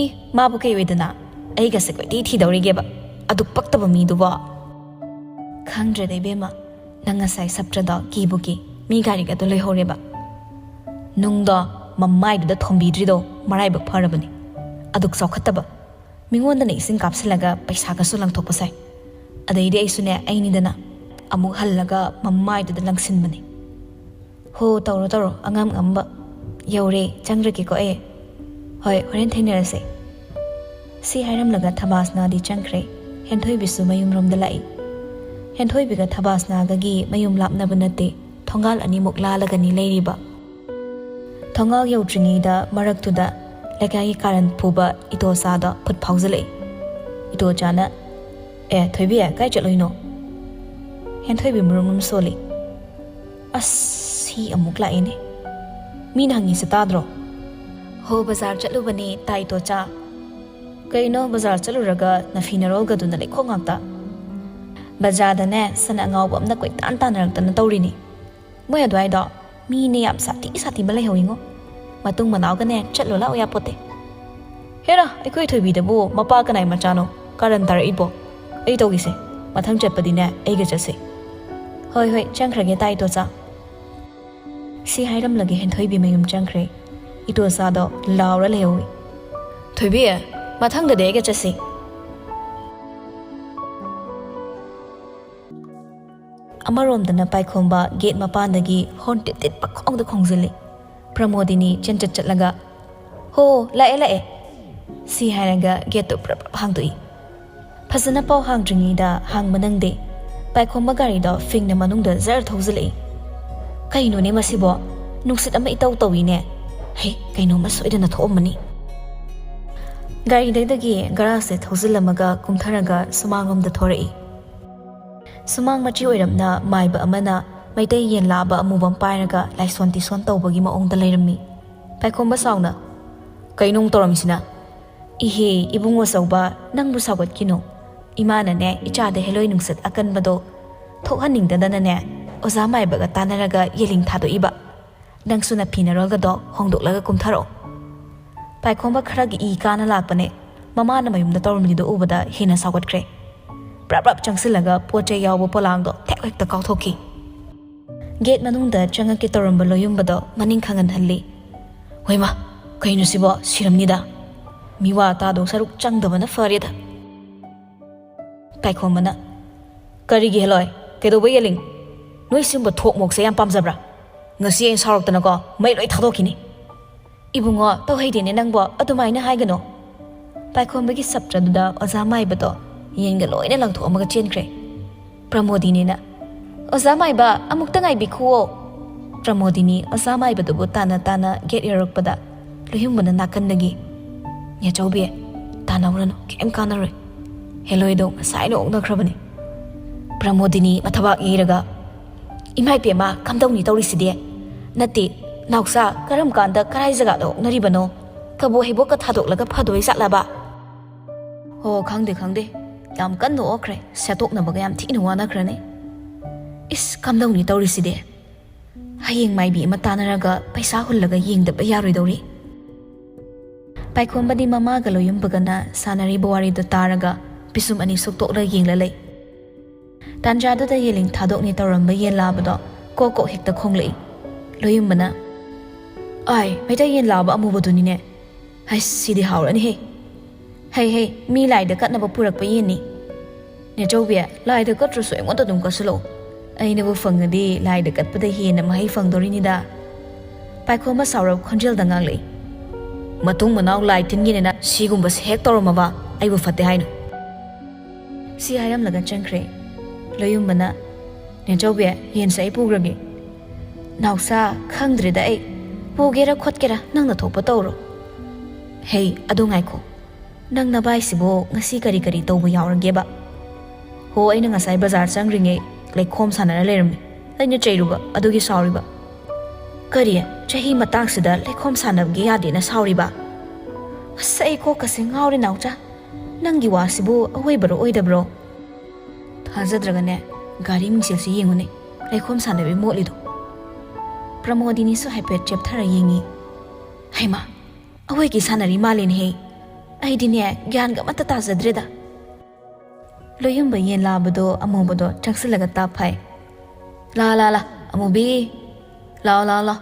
ꯏ, ꯃꯥꯕꯨ ꯀꯩ ꯑꯣꯏꯗꯅ ꯑꯩꯒꯁꯦ ꯀꯣꯏꯊꯤ ꯊꯤꯗꯧꯔꯤꯒꯦꯕ? ꯑꯗꯨꯛ ꯄꯛꯇꯕ ꯃꯤꯗꯨꯕꯣ!" "ꯈꯪꯗ꯭ꯔꯦꯗ ꯏꯕꯦꯝꯃ, ꯅꯪ ꯉꯁꯥꯏ ꯁꯞꯇ꯭ꯔꯗꯣ ꯀꯤꯕꯨ ꯀꯤ, ꯃꯤ ꯒꯥꯔꯤꯒꯗꯣ ꯂꯩꯍꯧꯔꯦꯕ꯫ ꯅꯨꯡꯗꯣ ꯃꯃꯥꯏꯗꯨꯗ ꯊꯣꯝꯕꯤꯗ꯭ꯔꯤꯗꯣ ꯃꯔꯥꯏꯕꯛ ꯐꯔꯕꯅꯤ꯫ ꯑꯗꯨꯛ ꯆꯥꯎꯈꯠꯇꯕ꯫ ꯃꯤꯉꯣꯟꯗꯅ ꯏꯁꯤꯡ ꯀꯥꯞꯁꯤꯜꯂꯒ ꯄꯩꯁꯥꯒꯁꯨ ꯂꯪꯊꯣꯛꯄ ꯁꯥꯏ꯫ ꯑꯗꯩꯗꯤ ꯑꯩꯁꯨꯅꯦ, ꯑꯩꯅꯤꯗꯅ ꯑꯃꯨꯛ ꯍꯜꯂꯒ ꯃꯃꯥꯏꯗꯨꯗ ꯂꯪꯁꯤꯟꯕꯅꯤ꯫ ꯍꯣ, ꯇꯧꯔꯣ ꯇꯧꯔꯣ, ꯑꯉꯝ ꯉꯝꯕ꯫ ꯌꯧꯔꯦ, ꯆꯪꯈ꯭ꯔꯒꯦꯀꯣ ꯑꯩ꯫ ꯍꯣꯏ, ꯍꯣꯔꯦꯟ ꯊꯦꯡꯅꯔꯁꯦ꯫" ꯁꯤ ꯍꯥꯏꯔꯝꯂꯒ ꯊꯕꯥꯁꯅꯥꯗꯤ ꯆꯪꯈ꯭ꯔꯦ꯫ ꯍꯦꯟꯊꯣꯏꯕꯤꯁꯨ ꯃꯌꯨꯝꯔꯣꯝꯗ ꯂꯥꯛꯏ꯫ ꯍꯦꯟꯊꯣꯏꯕꯤꯒ ꯊꯕꯥꯁꯅꯥꯒꯒꯤ ꯃꯌꯨꯝ ꯂꯥꯞꯅꯕ ꯅꯠꯇꯦ, ꯊꯣꯡꯒꯥꯜ ꯑꯅꯤꯃꯨꯛ ꯂꯥꯜꯂꯒꯅꯤ ꯂꯩꯔꯤꯕ꯫ ꯊꯣꯡꯒꯥꯜ ꯌꯧꯗ꯭ꯔꯤꯉꯩꯗ ꯃꯔꯛꯇꯨꯗ ꯂꯩꯀꯥꯏꯒꯤ ꯀꯥꯔꯟ ꯐꯨꯕ ꯏꯇꯣꯆꯥꯗꯣ ꯐꯨꯠ ꯐꯥꯎꯖꯤꯜꯂꯛꯏ꯫ ꯏꯇꯣꯆꯥꯅ, "ꯑꯦ ꯊꯣꯏꯕꯤ, ꯀꯥꯏ ꯆꯠꯂꯨꯏꯅꯣ?" ꯍꯦꯟꯊꯣꯏꯕꯤ ꯃꯔꯨꯝ ꯃꯔꯨꯝ ꯁꯣꯜꯂꯤ꯫ "ꯑꯁ, ꯁꯤ ꯑꯃꯨꯛ ꯂꯥꯛꯏꯅꯦ꯫ ꯃꯤꯅ ꯍꯪꯉꯤꯁꯦ ꯇꯥꯗ꯭ꯔꯣ?" "ꯍꯣ, ꯕꯖꯥꯔ ꯆꯠꯂꯨꯕꯅꯦ ꯇꯥ ꯏꯇꯣꯆꯥ꯫" "ꯀꯩꯅꯣ, ꯕꯖꯥꯔ ꯆꯠꯂꯨꯔꯒ ꯅꯐꯤ ꯅꯔꯣꯜꯒꯗꯨꯅ ꯂꯩꯈꯣꯝ ꯉꯥꯛꯇ?" "ꯕꯖꯥꯔꯗꯅꯦ ꯁꯟ ꯑꯉꯥꯎꯕ ꯑꯃꯅ ꯀꯣꯏꯇꯥꯟ ꯇꯥꯟꯅꯔꯛꯇꯅ ꯇꯧꯔꯤꯅꯤ꯫ ꯃꯣꯏ ꯑꯗꯨꯋꯥꯏꯗꯣ ꯃꯤꯅꯦ ꯌꯥꯝ ꯁꯥꯊꯤ ꯁꯥꯊꯤꯕ ꯂꯩꯍꯧꯋꯤꯉꯣ꯫ ꯃꯇꯨꯡ ꯃꯅꯥꯎꯒꯅꯦ ꯆꯠꯂꯣ ꯂꯥꯛꯑꯣ ꯌꯥꯄꯣꯠꯇꯦ꯫" "ꯍꯦꯔꯥ, ꯑꯩꯈꯣꯏ ꯊꯣꯏꯕꯤꯗꯕꯨ ꯃꯄꯥ ꯀꯅꯥꯏ ꯃꯆꯥꯅꯣ ꯀꯥꯔꯟ ꯇꯥꯔꯛꯏꯕꯣ? ꯑꯩ ꯇꯧꯒꯦꯁꯦ, ꯃꯊꯪ ꯆꯠꯄꯗꯤꯅꯦ ꯑꯩꯒ ꯆꯠꯁꯦ꯫" "ꯍꯣꯏ ꯍꯣꯏ, ꯆꯪꯈ꯭ꯔꯒꯦ ꯇꯥ ꯏꯇꯣꯆꯥ꯫" ꯁꯤ ꯍꯥꯏꯔꯝꯂꯒ ꯍꯦꯟꯊꯣꯏꯕꯤ ꯃꯌꯨꯝ ꯆꯪꯈ꯭ꯔꯦ꯫ ꯏꯇꯣꯆꯥꯗꯣ ꯂꯥꯎꯔ ꯂꯩꯍꯧꯏ꯫ "ꯊꯣꯏꯕꯤ, ꯃꯊꯪꯗꯗꯤ ꯑꯩꯒ ꯆꯠꯁꯤ꯫" ꯑꯃꯔꯣꯝꯗꯅ ꯄꯥꯏꯈꯣꯝꯕ ꯒꯦꯠ ꯃꯄꯥꯟꯗꯒꯤ ꯍꯣꯔꯟ ꯇꯤꯠ ꯇꯤꯠ ꯄꯈꯣꯡꯗ ꯈꯣꯡꯖꯤꯜꯂꯤ꯫ ꯄ꯭ꯔꯃꯣꯗꯤꯅꯤ ꯆꯦꯟꯆꯠ ꯆꯠꯂꯒ, "ꯍꯣ, ꯂꯥꯛꯑꯦ, ꯂꯥꯛꯑꯦ꯫" ꯁꯤ ꯍꯥꯏꯔꯒ ꯒꯦꯠꯇꯨ ꯄ꯭ꯔꯞ ꯄ꯭ꯔꯞ ꯍꯥꯡꯗꯣꯛꯏ꯫ ꯐꯖꯅ ꯄꯥꯎ ꯍꯥꯡꯗ꯭ꯔꯤꯉꯩꯗ ꯍꯥꯡꯕ ꯅꯪꯗꯦ꯫ ꯄꯥꯏꯈꯣꯝꯕ ꯒꯥꯔꯤꯗꯣ ꯐꯤꯡꯅ ꯃꯅꯨꯡꯗ ꯖꯔ ꯊꯧꯖꯤꯜꯂꯛꯏ꯫ "ꯀꯩꯅꯣꯅꯦ ꯃꯁꯤꯕꯣ? ꯅꯨꯡꯁꯤꯠ ꯑꯃ ꯏꯇꯧ ꯇꯧꯏꯅꯦ꯫ ꯍꯩ, ꯀꯩꯅꯣꯝꯃ ꯁꯣꯏꯗꯅ ꯊꯣꯛꯑꯝꯃꯅꯤ꯫" ꯒꯥꯔꯤꯗꯩꯗꯒꯤ ꯒꯔꯥꯖꯁꯦ ꯊꯧꯖꯤꯜꯂꯝꯃꯒ ꯀꯨꯝꯊꯔꯒ ꯁꯨꯃꯥꯡꯂꯣꯝꯗ ꯊꯣꯔꯛꯏ꯫ ꯁꯨꯃꯥꯡ ꯃꯆꯤ ꯑꯣꯏꯔꯞꯅ ꯃꯥꯏꯕ ꯑꯃꯅ ꯃꯩꯇꯩ ꯌꯦꯟ ꯂꯥꯕ ꯑꯃꯨꯕ ꯑꯃ ꯄꯥꯏꯔꯒ ꯂꯥꯏꯁꯣꯟ ꯇꯤꯁꯣꯟ ꯇꯧꯕꯒꯤ ꯃꯑꯣꯡꯗ ꯂꯩꯔꯝꯃꯤ꯫ ꯄꯥꯏꯈꯣꯝꯕ ꯁꯥꯎꯅ, "ꯀꯩꯅꯣ ꯑꯃꯨꯛ ꯇꯧꯔꯝꯃꯤꯁꯤꯅ?" "ꯏꯍꯦ, ꯏꯕꯨꯡꯉꯣ ꯑꯆꯧꯕ, ꯅꯪꯕꯨ ꯁꯥꯎꯒꯠꯈꯤꯅꯨ꯫ ꯏꯃꯥꯅꯅꯦ ꯏꯆꯥꯗ ꯍꯦꯂꯣꯏ ꯅꯨꯡꯁꯤꯠ ꯑꯀꯟꯕꯗꯣ ꯊꯣꯛꯍꯟꯅꯤꯡꯗꯗꯅꯅꯦ ꯑꯣꯖꯥ ꯃꯥꯏꯕꯒ ꯇꯥꯟꯅꯔꯒ ꯌꯦꯂꯤꯡ ꯊꯥꯗꯣꯛꯏꯕ꯫ ꯅꯪꯁꯨ ꯅꯐꯤ ꯅꯔꯣꯜꯒꯗꯣ ꯍꯣꯡꯗꯣꯛꯂꯒ ꯀꯨꯝꯊꯔꯛꯑꯣ꯫ ꯄꯥꯏꯈꯣꯝꯕ ꯈꯔꯒꯤ ꯏ ꯀꯥꯅ ꯂꯥꯛꯄꯅꯦ꯫ ꯃꯃꯥꯅ ꯃꯌꯨꯝꯗ ꯇꯧꯔꯝꯂꯤꯗꯣ ꯎꯕꯗ ꯍꯦꯟꯅ ꯁꯥꯎꯒꯠꯈ꯭ꯔꯦ꯫ ꯄ꯭ꯔꯞ ꯄ꯭ꯔꯞ ꯆꯪꯁꯤꯜꯂꯒ ꯄꯣꯠ ꯆꯩ ꯌꯥꯎꯕ ꯄꯣꯂꯥꯡꯗꯣ ꯊꯦꯛ ꯍꯦꯛꯇ ꯀꯥꯎꯊꯣꯛꯈꯤ꯫ ꯒꯦꯠ ꯃꯅꯨꯡꯗ ꯆꯪꯉꯛꯀꯦ ꯇꯧꯔꯝꯕ ꯂꯣꯌꯨꯝꯕꯗꯣ ꯃꯅꯤꯡ ꯈꯪꯍꯟꯍꯜꯂꯤ꯫ "ꯍꯣꯏꯃ, ꯀꯩꯅꯣ ꯁꯤꯕꯣ? ꯁꯤꯔꯝꯅꯤꯗ꯫ ꯃꯤꯋꯥ ꯇꯥꯗꯧ ꯁꯔꯨꯛ ꯆꯪꯗꯕꯅ ꯐꯔꯦꯗ"꯫ ꯄꯥꯏꯈꯣꯝꯕꯅ, "ꯀꯔꯤꯒꯤ ꯍꯦꯂꯣꯏ? ꯀꯩꯗꯧꯕ ꯌꯦꯂꯤꯡ? ꯅꯣꯏ ꯁꯤꯒꯨꯝꯕ ꯊꯣꯛ ꯃꯣꯛꯁꯦ ꯌꯥꯝ ꯄꯥꯝꯖꯕ꯭ꯔꯥ? ꯉꯁꯤ ꯑꯩꯅ ꯁꯥꯎꯔꯛꯇꯅꯀꯣ ꯃꯩ ꯂꯣꯏ ꯊꯥꯗꯣꯛꯈꯤꯅꯤ"꯫ "ꯏꯕꯨꯡꯉꯣ, ꯇꯧꯍꯩꯗꯦꯅꯦ ꯅꯪꯕꯣ, ꯑꯗꯨꯃꯥꯏꯅ ꯍꯥꯏꯒꯅꯣ"꯫ ꯄꯥꯏꯈꯣꯝꯕꯒꯤ ꯁꯞꯇ꯭ꯔꯗꯨꯗ ꯑꯣꯖꯥ ꯃꯥꯏꯕꯗꯣ ꯌꯦꯟꯒ ꯂꯣꯏꯅ ꯂꯪꯊꯣꯛꯑꯝꯃꯒ ꯆꯦꯟꯈ꯭ꯔꯦ꯫ ꯄ꯭ꯔꯃꯣꯗꯤꯅꯤꯅ, "ꯑꯣꯖꯥ ꯃꯥꯏꯕ, ꯑꯃꯨꯛꯇ ꯉꯥꯏꯕꯤꯈꯨꯋꯣ"꯫ ꯄ꯭ꯔꯃꯣꯗꯤꯅꯤ ꯑꯣꯖꯥ ꯃꯥꯏꯕꯗꯨꯕꯨ ꯇꯥꯟꯅ ꯇꯥꯟꯅ ꯒꯦꯠ ꯌꯧꯔꯛꯄꯗ ꯂꯣꯌꯨꯝꯕꯅ ꯅꯥꯀꯟꯗꯒꯤ, "ꯅꯦꯆꯧꯕꯤ, ꯇꯥꯟꯅꯧꯔꯅꯨ, ꯀꯩꯝ ꯀꯥꯟꯅꯔꯣꯏ꯫ ꯍꯦꯂꯣꯏꯗꯣ ꯉꯁꯥꯏꯅ ꯑꯣꯛꯅꯈ꯭ꯔꯕꯅꯤ"꯫ ꯄ꯭ꯔꯃꯣꯗꯤꯅꯤ ꯃꯊꯕꯥꯛ ꯌꯩꯔꯒ, "ꯏꯃꯥ ꯏꯄꯦꯝꯃ, ꯀꯝꯗꯧꯅꯤ ꯇꯧꯔꯤꯁꯤꯗꯤ? ꯅꯠꯇꯦ, ꯅꯥꯎꯆꯥ, ꯀꯔꯝ ꯀꯥꯟꯗ ꯀꯔꯥꯏ ꯖꯒꯥꯗ ꯑꯣꯛꯅꯔꯤꯕꯅꯣ? ꯀꯕꯣ ꯍꯩꯕꯣꯛꯀ ꯊꯥꯗꯣꯛꯂꯒ ꯐꯗꯣꯏ ꯖꯥꯠꯂꯕ?" "ꯍꯣ, ꯈꯪꯗꯦ, ꯈꯪꯗꯦ꯫ ꯌꯥꯝ ꯀꯟꯅ ꯑꯣꯛꯈ꯭ꯔꯦ꯫ ꯁꯦꯠꯇꯣꯛꯅꯕꯒ ꯌꯥꯝ ꯊꯤꯅ ꯋꯥꯅꯈ꯭ꯔꯅꯤ꯫ ꯏꯁ, ꯀꯝꯗꯧꯅꯤ ꯇꯧꯔꯤꯁꯤꯗꯤ? ꯍꯌꯦꯡ ꯃꯥꯏꯕꯤ ꯑꯃ ꯇꯥꯟꯅꯔꯒ ꯄꯩꯁꯥ ꯍꯨꯜꯂꯒ ꯌꯦꯡꯗꯕ ꯌꯥꯔꯣꯏꯗꯧꯔꯤ"꯫ ꯄꯥꯏꯈꯣꯝꯕꯗꯤ ꯃꯃꯥꯒ ꯂꯣꯌꯨꯝꯕꯒꯅ ꯁꯥꯟꯅꯔꯤꯕ ꯋꯥꯔꯤꯗꯨ ꯇꯥꯔꯒ ꯄꯤꯁꯨꯝ ꯑꯅꯤ ꯁꯨꯛꯇꯣꯛꯂ ꯌꯦꯡꯂ ꯂꯩ꯫ ꯇꯥꯟꯖꯥꯗꯨꯗ ꯌꯦꯂꯤꯡ ꯊꯥꯗꯣꯛꯅꯤ ꯇꯧꯔꯝꯕ ꯌꯦꯟ ꯂꯥꯕꯗꯣ ꯀꯣꯛ ꯀꯣꯛ ꯍꯦꯛꯇ ꯈꯣꯡꯂꯛꯏ꯫ ꯂꯣꯌꯨꯝꯕꯅ, "ꯑꯥꯏ, ꯃꯩꯇꯩ ꯌꯦꯟ ꯂꯥꯕ ꯑꯃꯨꯕꯗꯨꯅꯤꯅꯦ꯫ ꯍꯩꯁ, ꯁꯤꯗꯤ ꯍꯥꯎꯔꯅꯤꯍꯦ꯫ ꯍꯩ, ꯍꯩ, ꯃꯤ ꯂꯥꯏꯗ ꯀꯠꯅꯕ ꯄꯨꯔꯛꯄ ꯌꯦꯟꯅꯤ꯫ ꯅꯦꯆꯧꯕꯤ, ꯂꯥꯏꯗ ꯀꯠꯇ꯭ꯔꯁꯨ ꯑꯩꯉꯣꯟꯗ ꯑꯗꯨꯝ ꯀꯠꯁꯤꯜꯂꯛꯑꯣ꯫ ꯑꯩꯅꯕꯨ ꯐꯪꯉꯗꯤ ꯂꯥꯏꯗ ꯀꯠꯄꯗ ꯍꯦꯟꯅ ꯃꯍꯩ ꯐꯪꯗꯣꯔꯤꯅꯤꯗ"꯫ ꯄꯥꯏꯈꯣꯝꯕ ꯁꯥꯎꯔꯕ ꯈꯣꯟꯖꯦꯜꯗ ꯉꯥꯡꯂꯛꯏ꯫ "ꯃꯇꯨꯡ ꯃꯅꯥꯎ ꯂꯥꯏ ꯇꯤꯟꯒꯤꯅꯦꯅ ꯁꯤꯒꯨꯝꯕꯁꯦ ꯍꯦꯛ ꯇꯧꯔꯝꯃꯕ ꯑꯩꯕꯨ ꯐꯠꯇꯦ ꯍꯥꯏꯅꯨ"꯫ ꯁꯤ ꯍꯥꯏꯔꯝꯂꯒ ꯆꯪꯈ꯭ꯔꯦ꯫ ꯂꯣꯌꯨꯝꯕꯅ, "ꯅꯦꯆꯧꯕꯤ, ꯌꯦꯟꯁꯦ ꯑꯩ ꯄꯨꯈ꯭ꯔꯒꯦ"꯫ "ꯅꯥꯎꯆꯥ, ꯈꯪꯗ꯭ꯔꯦꯗ ꯑꯩ꯫ ꯄꯨꯒꯦꯔꯥ ꯈꯣꯠꯀꯦꯔꯥ ꯅꯪꯅ ꯊꯣꯛꯄ ꯇꯧꯔꯣ"꯫ "ꯍꯦ, ꯑꯗꯨ ꯉꯥꯏꯈꯣ꯫ ꯅꯪ ꯅꯕꯥꯏꯁꯤꯕꯨ ꯉꯁꯤ ꯀꯔꯤ ꯀꯔꯤ ꯇꯧꯕ ꯌꯥꯎꯔꯒꯦꯕ?" "ꯍꯣ, ꯑꯩꯅ ꯉꯁꯥꯏ ꯕꯖꯥꯔ ꯆꯪꯈ꯭ꯔꯤꯉꯩ ꯂꯩꯈꯣꯝ ꯁꯥꯟꯅꯔ ꯂꯩꯔꯝꯃꯤ꯫ ꯑꯩꯅ ꯆꯩꯔꯨꯕ, ꯑꯗꯨꯒꯤ ꯁꯥꯎꯔꯤꯕ"꯫ "ꯀꯔꯤ? ꯆꯍꯤ ꯃꯇꯥꯡꯁꯤꯗ ꯂꯩꯈꯣꯝ ꯁꯥꯟꯅꯕꯒꯤ ꯌꯥꯗꯦꯅ ꯁꯥꯎꯔꯤꯕ? ꯑꯁ, ꯑꯩ ꯀꯣꯛꯀꯁꯦ ꯉꯥꯎꯔꯦ, ꯅꯥꯎꯆꯥ꯫ ꯅꯪꯒꯤ ꯋꯥꯁꯤꯕꯨ ꯑꯋꯣꯏꯕꯔꯣ ꯑꯣꯏꯗꯕ꯭ꯔꯣ? ꯊꯥꯖꯗ꯭ꯔꯒꯅꯦ, ꯒꯥꯔꯤ ꯃꯤꯡꯁꯦꯜꯁꯤ ꯌꯦꯡꯉꯨꯅꯦ, ꯂꯩꯈꯣꯝ ꯁꯥꯟꯅꯕꯤ ꯃꯣꯠꯂꯤꯗꯣ꯫ ꯄ꯭ꯔꯃꯣꯗꯤꯅꯤꯁꯨ ꯍꯥꯏꯐꯦꯠ ꯆꯦꯞꯊꯔ ꯌꯦꯡꯉꯤ꯫ ꯍꯩꯃꯥ, ꯑꯋꯣꯏꯒꯤ ꯁꯥꯟꯅꯔꯤ ꯃꯥꯜꯂꯦꯅꯦꯍꯦ꯫ ꯑꯩꯗꯤꯅꯦ, ꯒ꯭ꯌꯥꯟꯒ ꯑꯃꯠꯇ ꯇꯥꯖꯗ꯭ꯔꯦꯗ꯫ ꯂꯣꯌꯨꯝꯕ ꯌꯦꯟ ꯂꯥꯕꯗꯣ ꯑꯃꯨꯕꯗꯣ ꯆꯪꯁꯤꯜꯂꯒ ꯇꯥꯞ ꯐꯥꯏ꯫ "ꯂꯥ, ꯂꯥ, ꯂꯥ, ꯑꯃꯨꯕꯤ, ꯂꯥꯎ, ꯂꯥꯎ, ꯂꯥꯎ꯫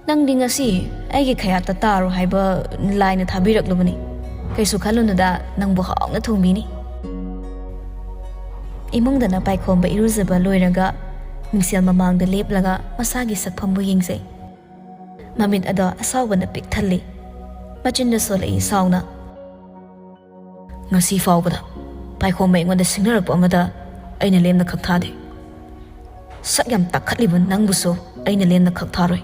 ꯅꯪꯗꯤ ꯉꯁꯤ ꯑꯩꯒꯤ ꯈꯌꯥꯠꯇ ꯇꯥꯔꯣ ꯍꯥꯏꯕ ꯂꯥꯏꯅ ꯊꯥꯕꯤꯔꯛꯂꯨꯕꯅꯤ꯫ ꯀꯩꯁꯨ ꯈꯜꯂꯨꯅꯨꯗ, ꯅꯪꯕꯨ ꯍꯥꯎꯅ ꯊꯣꯡꯕꯤꯅꯤ꯫" ꯏꯃꯨꯡꯗꯅ ꯄꯥꯏꯈꯣꯝꯕ ꯏꯔꯨꯖꯕ ꯂꯣꯏꯔꯒ ꯃꯤꯡꯁꯦꯜ ꯃꯃꯥꯡꯗ ꯂꯦꯞꯂꯒ ꯃꯁꯥꯒꯤ ꯁꯛꯐꯝꯕꯨ ꯌꯦꯡꯖꯩ꯫ ꯃꯃꯤꯠ ꯑꯗꯣ ꯑꯁꯥꯎꯕꯅ ꯄꯤꯛ ꯊꯜꯂꯤ꯫ ꯃꯆꯤꯟꯗ ꯁꯣꯜꯂꯛꯏ ꯁꯥꯎꯅ꯫ "ꯉꯁꯤ ꯐꯥꯎꯕꯗ ꯄꯥꯏꯈꯣꯝꯕ ꯑꯩꯉꯣꯟꯗ ꯁꯤꯡꯅꯔꯛꯄ ꯑꯃꯗ ꯑꯩꯅ ꯂꯦꯝꯅ ꯈꯛ ꯊꯥꯗꯦ꯫ ꯁꯛ ꯌꯥꯝ ꯇꯥꯈꯠꯂꯤꯕ ꯅꯪꯕꯨꯁꯨ ꯑꯩꯅ ꯂꯦꯝꯅ ꯈꯛ ꯊꯥꯔꯣꯏ꯫"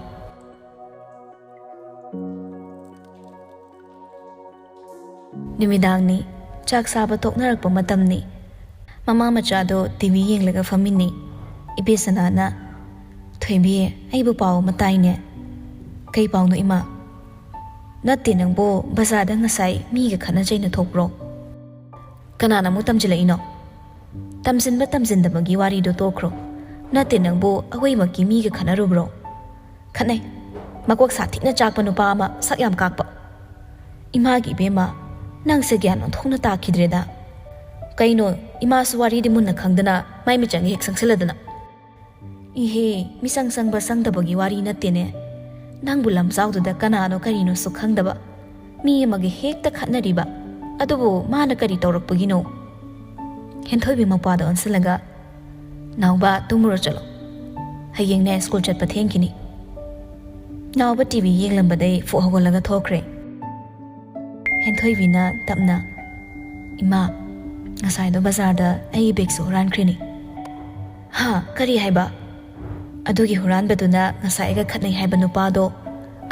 ꯅꯨꯃꯤꯗꯥꯡꯅꯤ꯫ ꯆꯥꯛ ꯆꯥꯕ ꯇꯣꯛꯅꯔꯛꯄ ꯃꯇꯝꯅꯤ꯫ ꯃꯃꯥ ꯃꯆꯥꯗꯣ ꯇꯤ ꯚꯤ ꯌꯦꯡꯂꯒ ꯐꯝꯃꯤꯟꯅꯩ꯫ ꯏꯕꯦꯁꯅꯥꯅ, "ꯊꯣꯏꯕꯤ, ꯑꯩꯕꯨ ꯄꯥꯎ ꯑꯃ ꯇꯥꯏꯅꯦ꯫" "ꯀꯩ ꯄꯥꯎꯅꯣ, ꯏꯃꯥ?" "ꯅꯠꯇꯦ ꯅꯪꯕꯨ, ꯕꯖꯥꯔꯗ ꯉꯁꯥꯏ ꯃꯤꯒ ꯈꯠꯅ ꯆꯩꯅ ꯊꯣꯛꯄ꯭ꯔꯣ?" "ꯀꯅꯥꯅ ꯑꯃꯨꯛ ꯇꯝꯁꯤꯜꯂꯛꯏꯅꯣ?" "ꯇꯝꯁꯤꯟꯕ ꯇꯝꯁꯤꯟꯗꯕꯒꯤ ꯋꯥꯔꯤꯗꯣ ꯇꯣꯛꯈ꯭ꯔꯣ꯫ ꯅꯠꯇꯦ ꯅꯪꯕꯨ, ꯑꯋꯩꯃꯛꯀꯤ ꯃꯤꯒ ꯈꯠꯅꯔꯨꯕ꯭ꯔꯣ?" "ꯈꯠꯅꯩ꯫ ꯃꯀꯣꯛ ꯁꯥꯊꯤꯅ ꯆꯥꯛꯄ ꯅꯨꯄꯥ ꯑꯃ, ꯁꯛ ꯌꯥꯝ ꯀꯥꯛꯄ꯫" "ꯏꯃꯥꯒꯤ ꯏꯕꯦꯝꯃ, ꯅꯪꯁꯦ ꯒ꯭ꯌꯥꯟ ꯑꯣꯟꯊꯣꯛꯅ ꯇꯥꯈꯤꯗ꯭ꯔꯦꯗ꯫" "ꯀꯩꯅꯣ, ꯏꯃꯥꯁꯨ ꯋꯥꯔꯤꯗꯤ ꯃꯨꯟꯅ ꯈꯪꯗꯅ ꯃꯥꯏ ꯃꯤꯆꯪꯒ ꯍꯦꯛ ꯆꯪꯁꯤꯜꯂꯗꯅ?" "ꯏꯍꯦ, ꯃꯤꯆꯪ ꯆꯪꯕ ꯆꯪꯗꯕꯒꯤ ꯋꯥꯔꯤ ꯅꯠꯇꯦꯅꯦ꯫ ꯅꯪꯕꯨ ꯂꯝꯖꯥꯎꯗꯨꯗ ꯀꯅꯥꯅꯣ ꯀꯔꯤꯅꯣꯁꯨ ꯈꯪꯗꯕ ꯃꯤ ꯑꯃꯒ ꯍꯦꯛꯇ ꯈꯠꯅꯔꯤꯕ꯫ ꯑꯗꯨꯕꯨ ꯃꯥꯅ ꯀꯔꯤ ꯇꯧꯔꯛꯄꯒꯤꯅꯣ?" ꯍꯦꯟꯊꯣꯏꯕꯤ ꯃꯄꯥꯗ ꯑꯣꯟꯁꯤꯜꯂꯒ, "ꯅꯥꯎꯕ, ꯇꯨꯝꯃꯨꯔꯣ ꯆꯠꯂꯣ꯫ ꯍꯌꯦꯡꯅꯦ ꯁ꯭ꯀꯨꯜ ꯆꯠꯄ ꯊꯦꯡꯈꯤꯅꯤ꯫" ꯅꯥꯎꯕ ꯇꯤ ꯚꯤ ꯌꯦꯡꯂꯝꯕꯗꯩ ꯐꯨꯛ ꯍꯧꯒꯠꯂꯒ ꯊꯣꯛꯈ꯭ꯔꯦ꯫ ꯍꯦꯟꯊꯣꯏꯕꯤꯅ ꯇꯞꯅ, "ꯏꯃꯥ, ꯉꯁꯥꯏꯗꯣ ꯕꯖꯥꯔꯗ ꯑꯩꯒꯤ ꯕꯦꯒꯁꯨ ꯍꯨꯔꯥꯟꯈ꯭ꯔꯤꯅꯤ꯫" "ꯍꯥ? ꯀꯔꯤ ꯍꯥꯏꯕ?" "ꯑꯗꯨꯒꯤ ꯍꯨꯔꯥꯟꯕꯗꯨꯅ ꯉꯁꯥꯏ ꯑꯩꯒ ꯈꯠꯅꯩ ꯍꯥꯏꯕ ꯅꯨꯄꯥꯗꯣ,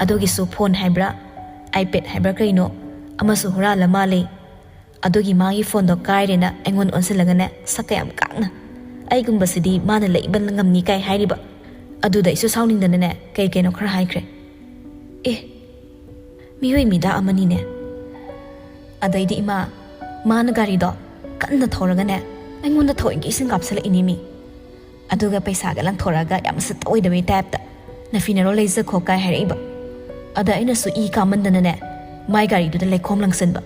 ꯑꯗꯨꯒꯤꯁꯨ ꯐꯣꯟ ꯍꯥꯏꯕ꯭ꯔꯥ, ꯑꯥꯏꯄꯦꯗ ꯍꯥꯏꯕ꯭ꯔꯥ ꯀꯩꯅꯣ, ꯑꯃꯁꯨ ꯍꯨꯔꯥꯜꯂ ꯃꯥꯜꯂꯦ꯫ ꯑꯗꯨꯒꯤ ꯃꯥꯒꯤ ꯐꯣꯟꯗꯣ ꯀꯥꯏꯔꯦꯅ ꯑꯩꯉꯣꯟꯗ ꯑꯣꯟꯁꯤꯜꯂꯒꯅꯦ, ꯁꯛꯀ ꯌꯥꯝ ꯀꯥꯛꯅ, ꯑꯩꯒꯨꯝꯕꯁꯤꯗꯤ ꯃꯥꯅ ꯂꯩꯕ ꯉꯝꯅꯤ ꯀꯥꯏ ꯍꯥꯏꯔꯤꯕ꯫ ꯑꯗꯨꯗ ꯑꯩꯁꯨ ꯁꯥꯎꯅꯤꯡꯗꯅꯅꯦ, ꯀꯩ ꯀꯩꯅꯣ ꯈꯔ ꯍꯥꯏꯈ꯭ꯔꯦ꯫ ꯑꯦ, ꯃꯤꯑꯣꯏ ꯃꯤꯗꯥ ꯑꯃꯅꯤꯅꯦ꯫" ꯑꯗꯩꯗꯤ ꯏꯃꯥ, ꯃꯥꯅ ꯒꯥꯔꯤꯗꯣ ꯀꯟꯅ ꯊꯧꯔꯒꯅꯦ, ꯑꯩꯉꯣꯟꯗ ꯊꯧꯑꯣꯏꯒꯤ ꯏꯁꯤꯡ ꯀꯥꯞꯁꯤꯜꯂꯛꯏꯅꯦ ꯃꯤ꯫ ꯑꯗꯨꯒ ꯄꯩꯁꯥꯒ ꯂꯪꯊꯣꯔꯛꯑꯒ ꯌꯥꯝ ꯁꯠꯇ ꯑꯣꯏꯗꯕꯩ ꯇꯥꯏꯞꯇ, "ꯅꯐꯤ ꯅꯔꯣꯜ ꯂꯩꯖꯈꯣ" ꯀꯥꯏ ꯍꯥꯏꯔꯛꯏꯕ꯫ ꯑꯗ ꯑꯩꯅꯁꯨ ꯏ ꯀꯥꯃꯟꯗꯅꯅꯦ, ꯃꯥꯏ ꯒꯥꯔꯤꯗꯨꯗ ꯂꯩꯈꯣꯝ ꯂꯪꯁꯤꯟꯕ,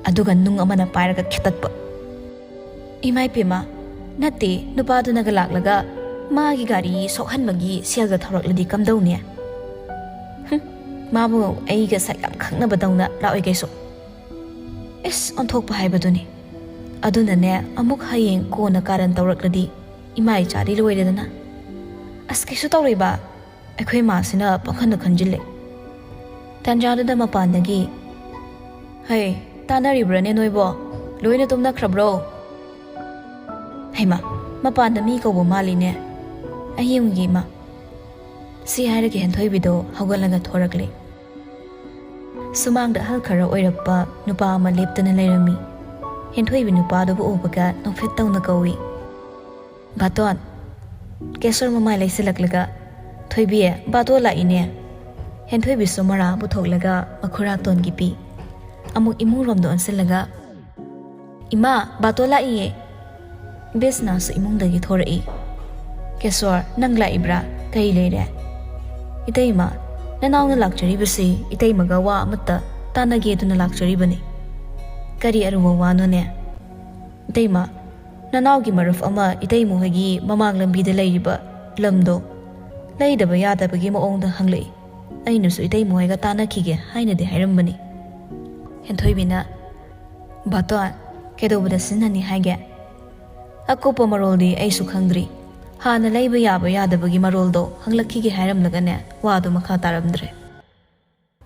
ꯑꯗꯨꯒ ꯅꯨꯡ ꯑꯃꯅ ꯄꯥꯏꯔꯒ ꯈꯦꯠꯇꯠꯄ꯫ ꯏꯃꯥꯏ ꯄꯦꯝꯃ, ꯅꯠꯇꯦ, ꯅꯨꯄꯥꯗꯨꯅꯒ ꯂꯥꯛꯂꯒ ꯃꯥꯒꯤ ꯒꯥꯔꯤ ꯁꯣꯛꯍꯟꯕꯒꯤ ꯁꯦꯜꯒ ꯊꯧꯔꯛꯂꯗꯤ ꯀꯝꯗꯧꯅꯤ? ꯍꯨꯝ, ꯃꯥꯕꯨ ꯑꯩꯒ ꯁꯛ ꯌꯥꯝ ꯈꯪꯅꯕꯗꯧꯅ ꯂꯥꯛꯑꯣꯏ ꯀꯩꯁꯨ꯫ ꯏꯁ, ꯑꯣꯟꯊꯣꯛꯄ ꯍꯥꯏꯕꯗꯨꯅꯤ꯫ ꯑꯗꯨꯅꯅꯦ, ꯑꯃꯨꯛ ꯍꯌꯦꯡ ꯀꯣꯟꯅ ꯀꯥꯔꯟ ꯇꯧꯔꯛꯂꯗꯤ ꯏꯃꯥ ꯏꯆꯥꯗꯤ ꯂꯣꯏꯔꯦꯗꯅ꯫ ꯑꯁ, ꯀꯩꯁꯨ ꯇꯧꯔꯣꯏꯕ, ꯑꯩꯈꯣꯏ ꯃꯥꯁꯤꯅ ꯄꯪꯈꯟꯗ ꯈꯟꯖꯤꯜꯂꯦ꯫ ꯇꯟꯖꯥꯗꯨꯗ ꯃꯄꯥꯟꯗꯒꯤ, "ꯍꯩ, ꯇꯥꯟꯅꯔꯤꯕ꯭ꯔꯥꯅꯦ ꯅꯣꯏꯕꯣ? ꯂꯣꯏꯅ ꯇꯨꯝꯅꯈ꯭ꯔꯕ꯭ꯔꯣ?" ꯍꯩꯃꯥ, ꯃꯄꯥꯟꯗ ꯃꯤ ꯀꯧꯕ ꯃꯥꯜꯂꯤꯅꯦ꯫ ꯑꯩ ꯌꯦꯡꯉꯨꯒꯦ ꯏꯃꯥ꯫ ꯁꯤ ꯍꯥꯏꯔꯒ ꯍꯦꯟꯊꯣꯏꯕꯤꯗꯣ ꯍꯧꯒꯠꯂꯒ ꯊꯣꯔꯛꯂꯦ꯫ ꯁꯨꯃꯥꯡꯗ ꯑꯍꯜ ꯈꯔ ꯑꯣꯏꯔꯛꯄ ꯅꯨꯄꯥ ꯑꯃ ꯂꯦꯞꯇꯅ ꯂꯩꯔꯝꯃꯤ꯫ ꯍꯦꯟꯊꯣꯏꯕꯤ ꯅꯨꯄꯥꯗꯨꯕꯨ ꯎꯕꯒ ꯅꯣꯛꯐꯦꯠ ꯇꯧꯅ ꯀꯧꯏ, "ꯕꯥꯇꯣꯟ!" ꯀꯦꯁꯣꯔ ꯃꯃꯥꯏ ꯂꯩꯁꯤꯜꯂꯛꯂꯒ, "ꯊꯣꯏꯕꯤ, ꯕꯥꯇꯣꯟ ꯂꯥꯛꯏꯅꯦ!" ꯍꯦꯟꯊꯣꯏꯕꯤꯁꯨ ꯃꯔꯥ ꯄꯨꯊꯣꯛꯂꯒ ꯃꯈꯨꯔꯥ ꯇꯣꯟꯒꯤ ꯄꯤ꯫ ꯑꯃꯨꯛ ꯏꯃꯨꯡꯔꯣꯝꯗ ꯑꯣꯟꯁꯤꯜꯂꯒ, "ꯏꯃꯥ, ꯕꯥꯇꯣꯟ ꯂꯥꯛꯏꯌꯦ!" ꯕꯦꯁꯅꯥꯁꯨ ꯏꯃꯨꯡꯗꯒꯤ ꯊꯣꯔꯛꯏ꯫ "ꯀꯦꯁꯣꯔ, ꯅꯪ ꯂꯥꯛꯏꯕ꯭ꯔꯥ? ꯀꯔꯤ ꯂꯩꯔꯦ?" "ꯏꯇꯩꯃ, ꯅꯅꯥꯎꯅ ꯂꯥꯛꯆꯔꯤꯕꯁꯤ ꯏꯇꯩꯃꯒ ꯋꯥ ꯑꯃꯠꯇ ꯇꯥꯟꯅꯒꯦꯗꯨꯅ ꯂꯥꯛꯆꯔꯤꯕꯅꯤ꯫" "ꯀꯔꯤ ꯑꯔꯨꯕ ꯋꯥꯅꯣꯅꯦ?" "ꯏꯇꯩꯃ, ꯅꯅꯥꯎꯒꯤ ꯃꯔꯨꯞ ꯑꯃ ꯏꯇꯩꯃ ꯍꯣꯏꯒꯤ ꯃꯃꯥꯡ ꯂꯝꯕꯤꯗ ꯂꯩꯔꯤꯕ ꯂꯝꯗꯣ ꯂꯩꯗꯕ ꯌꯥꯗꯕꯒꯤ ꯃꯑꯣꯡꯗ ꯍꯪꯂꯛꯏ꯫ ꯑꯩꯅꯁꯨ ꯏꯇꯩꯃ ꯍꯣꯏꯒ ꯇꯥꯟꯅꯈꯤꯒꯦ ꯍꯥꯏꯅꯗꯤ ꯍꯥꯏꯔꯝꯕꯅꯤ꯫" ꯍꯦꯟꯊꯣꯏꯕꯤꯅ, "ꯕꯥꯇꯣꯟ, ꯀꯩꯗꯧꯕꯗ ꯁꯤꯖꯤꯟꯅꯅꯤ ꯍꯥꯏꯒꯦ?" "ꯑꯀꯨꯞꯄ ꯃꯔꯣꯜꯗꯤ ꯑꯩꯁꯨ ꯈꯪꯗ꯭ꯔꯤ꯫ ꯍꯥꯟꯅ ꯂꯩꯕ ꯌꯥꯕ ꯌꯥꯗꯕꯒꯤ ꯃꯔꯣꯜꯗꯣ ꯍꯪꯂꯛꯈꯤꯒꯦ ꯍꯥꯏꯔꯝꯂꯒꯅꯦ, ꯋꯥꯗꯨ ꯃꯈꯥ ꯇꯥꯔꯝꯗ꯭ꯔꯦ꯫"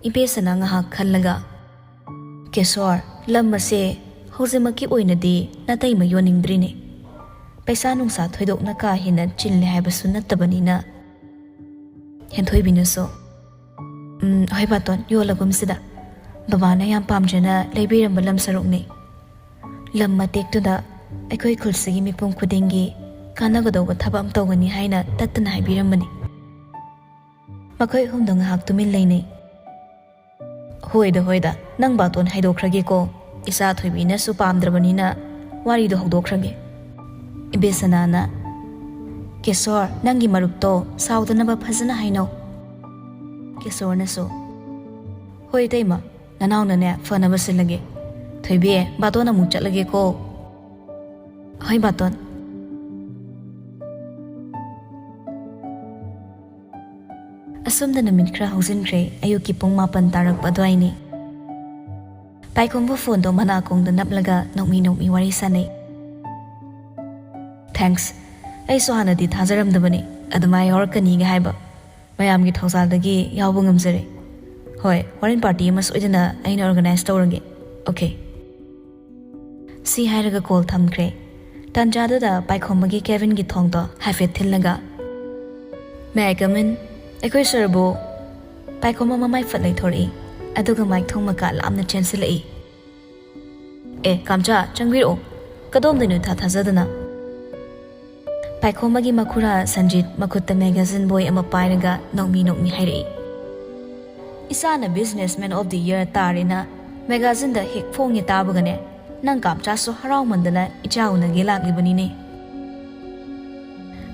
ꯏꯕꯦꯁꯅ ꯉꯥꯏꯍꯥꯛ ꯈꯜꯂꯒ, "ꯀꯦꯁꯣꯔ, ꯂꯝ ꯑꯁꯦ ꯍꯧꯖꯤꯛꯃꯛꯀꯤ ꯑꯣꯏꯅꯗꯤ ꯅꯥꯇꯩꯃ ꯌꯣꯟꯅꯤꯡꯗ꯭ꯔꯤꯅꯦ꯫ ꯄꯩꯁꯥ ꯅꯨꯡꯁꯥ ꯊꯣꯏꯗꯣꯛꯅ ꯀꯥ ꯍꯦꯟꯅ ꯆꯤꯜꯂꯦ ꯍꯥꯏꯕꯁꯨ ꯅꯠꯇꯕꯅꯤꯅ꯫" ꯍꯦꯟꯊꯣꯏꯕꯤꯅꯁꯨ, "ꯎꯝ, ꯍꯣꯏ ꯕꯥꯇꯣꯟ, ꯌꯣꯜꯂꯒꯨꯝꯁꯤꯗ꯫ ꯕꯕꯥꯅ ꯌꯥꯝ ꯄꯥꯝꯖꯅ ꯂꯩꯕꯤꯔꯝꯕ ꯂꯝ ꯁꯔꯨꯛꯅꯤ꯫ ꯂꯝ ꯃꯇꯦꯛꯇꯨꯗ ꯑꯩꯈꯣꯏ ꯈꯨꯜꯁꯤꯒꯤ ꯃꯤꯄꯨꯝ ꯈꯨꯗꯤꯡꯒꯤ ꯀꯥꯟꯅꯒꯗꯧꯕ ꯊꯕꯛ ꯑꯃ ꯇꯧꯒꯅꯤ ꯍꯥꯏꯅ ꯇꯠꯇꯅ ꯍꯥꯏꯕꯤꯔꯝꯕꯅꯤ꯫" ꯃꯈꯣꯏ ꯑꯍꯨꯝꯗꯣ ꯉꯥꯏꯍꯥꯛ ꯇꯨꯃꯤꯟ ꯂꯩꯅꯩ꯫ "ꯍꯣꯏꯗ, ꯍꯣꯏꯗ, ꯅꯪ ꯕꯥꯇꯣꯟ ꯍꯥꯏꯗꯣꯛꯈ꯭ꯔꯒꯦꯀꯣ꯫ ꯏꯆꯥ ꯊꯣꯏꯕꯤꯅꯁꯨ ꯄꯥꯝꯗ꯭ꯔꯕꯅꯤꯅ ꯋꯥꯔꯤꯗꯣ ꯍꯧꯗꯣꯛꯈ꯭ꯔꯒꯦ꯫ ꯏꯕꯦꯁꯅꯥꯅ, "ꯀꯦꯁꯣꯔ, ꯅꯪꯒꯤ ꯃꯔꯨꯞꯇꯣ ꯁꯥꯎꯗꯅꯕ ꯐꯖꯅ ꯍꯥꯏꯅꯧ꯫" ꯀꯦꯁꯣꯔꯅꯁꯨ, "ꯍꯣꯏ ꯏꯇꯩꯃ, ꯅꯅꯥꯎꯅꯅꯦ ꯐꯅꯕ ꯁꯤꯜꯂꯒꯦ꯫ ꯊꯣꯏꯕꯤ, ꯕꯥꯇꯣꯟ ꯑꯃꯨꯛ ꯆꯠꯂꯒꯦꯀꯣ꯫" "ꯍꯣꯏ ꯕꯥꯇꯣꯟ꯫" ꯑꯁꯨꯝꯅ ꯅꯨꯃꯤꯠ ꯈꯔ ꯍꯧꯖꯤꯟꯈ꯭ꯔꯦ꯫ ꯑꯌꯨꯛꯀꯤ ꯄꯨꯡ ꯃꯥꯄꯟ ꯇꯥꯔꯛꯄ ꯑꯗꯨꯋꯥꯏꯅꯤ꯫ ꯄꯥꯏꯈꯣꯝꯕ ꯐꯣꯟꯗꯣ ꯃꯅꯥꯀꯣꯡꯗ ꯅꯞꯂꯒ ꯅꯣꯛꯃꯤ ꯅꯣꯛꯃꯤ ꯋꯥꯔꯤ ꯁꯥꯟꯅꯩ꯫ "ꯊꯦꯡꯛꯁ꯫ ꯑꯩꯁꯨ ꯍꯥꯟꯅꯗꯤ ꯊꯥꯖꯔꯝꯗꯕꯅꯤ ꯑꯗꯨꯃꯥꯏ ꯌꯥꯎꯔꯛꯀꯅꯤꯒ ꯍꯥꯏꯕ꯫ ꯃꯌꯥꯝꯒꯤ ꯊꯧꯖꯥꯜꯗꯒꯤ ꯌꯥꯎꯕ ꯉꯝꯖꯔꯦ꯫ ꯍꯣꯏ, ꯍꯣꯔꯦꯟ ꯄꯥꯔꯇꯤ ꯑꯃ ꯁꯣꯏꯗꯅ ꯑꯩꯅ ꯑꯣꯔꯒꯅꯥꯏꯖ ꯇꯧꯔꯒꯦ꯫ ꯑꯣꯀꯦ꯫" ꯁꯤ ꯍꯥꯏꯔꯒ ꯀꯣꯜ ꯊꯝꯈ꯭ꯔꯦ꯫ ꯇꯥꯟꯖꯥꯗꯨꯗ ꯄꯥꯏꯈꯣꯝꯕꯒꯤ ꯀꯦꯕꯤꯟꯒꯤ ꯊꯣꯡꯗꯣ ꯍꯥꯏꯐꯦꯠ ꯊꯤꯜꯂꯒ, "May I come in?" "ꯑꯩꯈꯣꯏ ꯁꯔꯕꯨ?" ꯄꯥꯏꯈꯣꯝꯕ ꯃꯃꯥꯏ ꯐꯠ ꯂꯩꯊꯣꯔꯛꯏ, ꯑꯗꯨꯒ ꯃꯥꯏꯊꯣꯡ ꯃꯀꯥ ꯂꯥꯝꯅ ꯆꯦꯟꯁꯤꯜꯂꯛꯏ꯫ "ꯑꯦ, ꯀꯥꯝꯆꯥ, ꯆꯪꯕꯤꯔꯛꯑꯣ꯫ ꯀꯗꯣꯝꯗꯅꯣ ꯏꯊꯥ ꯊꯥꯖꯗꯅ?" ꯄꯥꯏꯈꯣꯝꯕꯒꯤ ꯃꯈꯨꯔꯥ ꯁꯟꯖꯤꯠ ꯃꯈꯨꯠꯇ ꯃꯦꯒꯥꯖꯤꯟ ꯕꯣꯏ ꯑꯃ ꯄꯥꯏꯔꯒ ꯅꯣꯛꯃꯤ ꯅꯣꯛꯃꯤ ꯍꯥꯏꯔꯛꯏ, "ꯏꯆꯥꯅ Businessman of the Year ꯇꯥꯔꯦꯅ ꯃꯦꯒꯥꯖꯤꯟꯗ ꯍꯦꯛ ꯐꯣꯡꯉꯦ ꯇꯥꯕꯒꯅꯦ, ꯅꯪ ꯀꯥꯝꯆꯥꯁꯨ ꯍꯔꯥꯎꯃꯟꯗꯅ ꯏꯆꯥ ꯎꯅꯒꯦ ꯂꯥꯛꯂꯤꯕꯅꯤꯅꯦ꯫"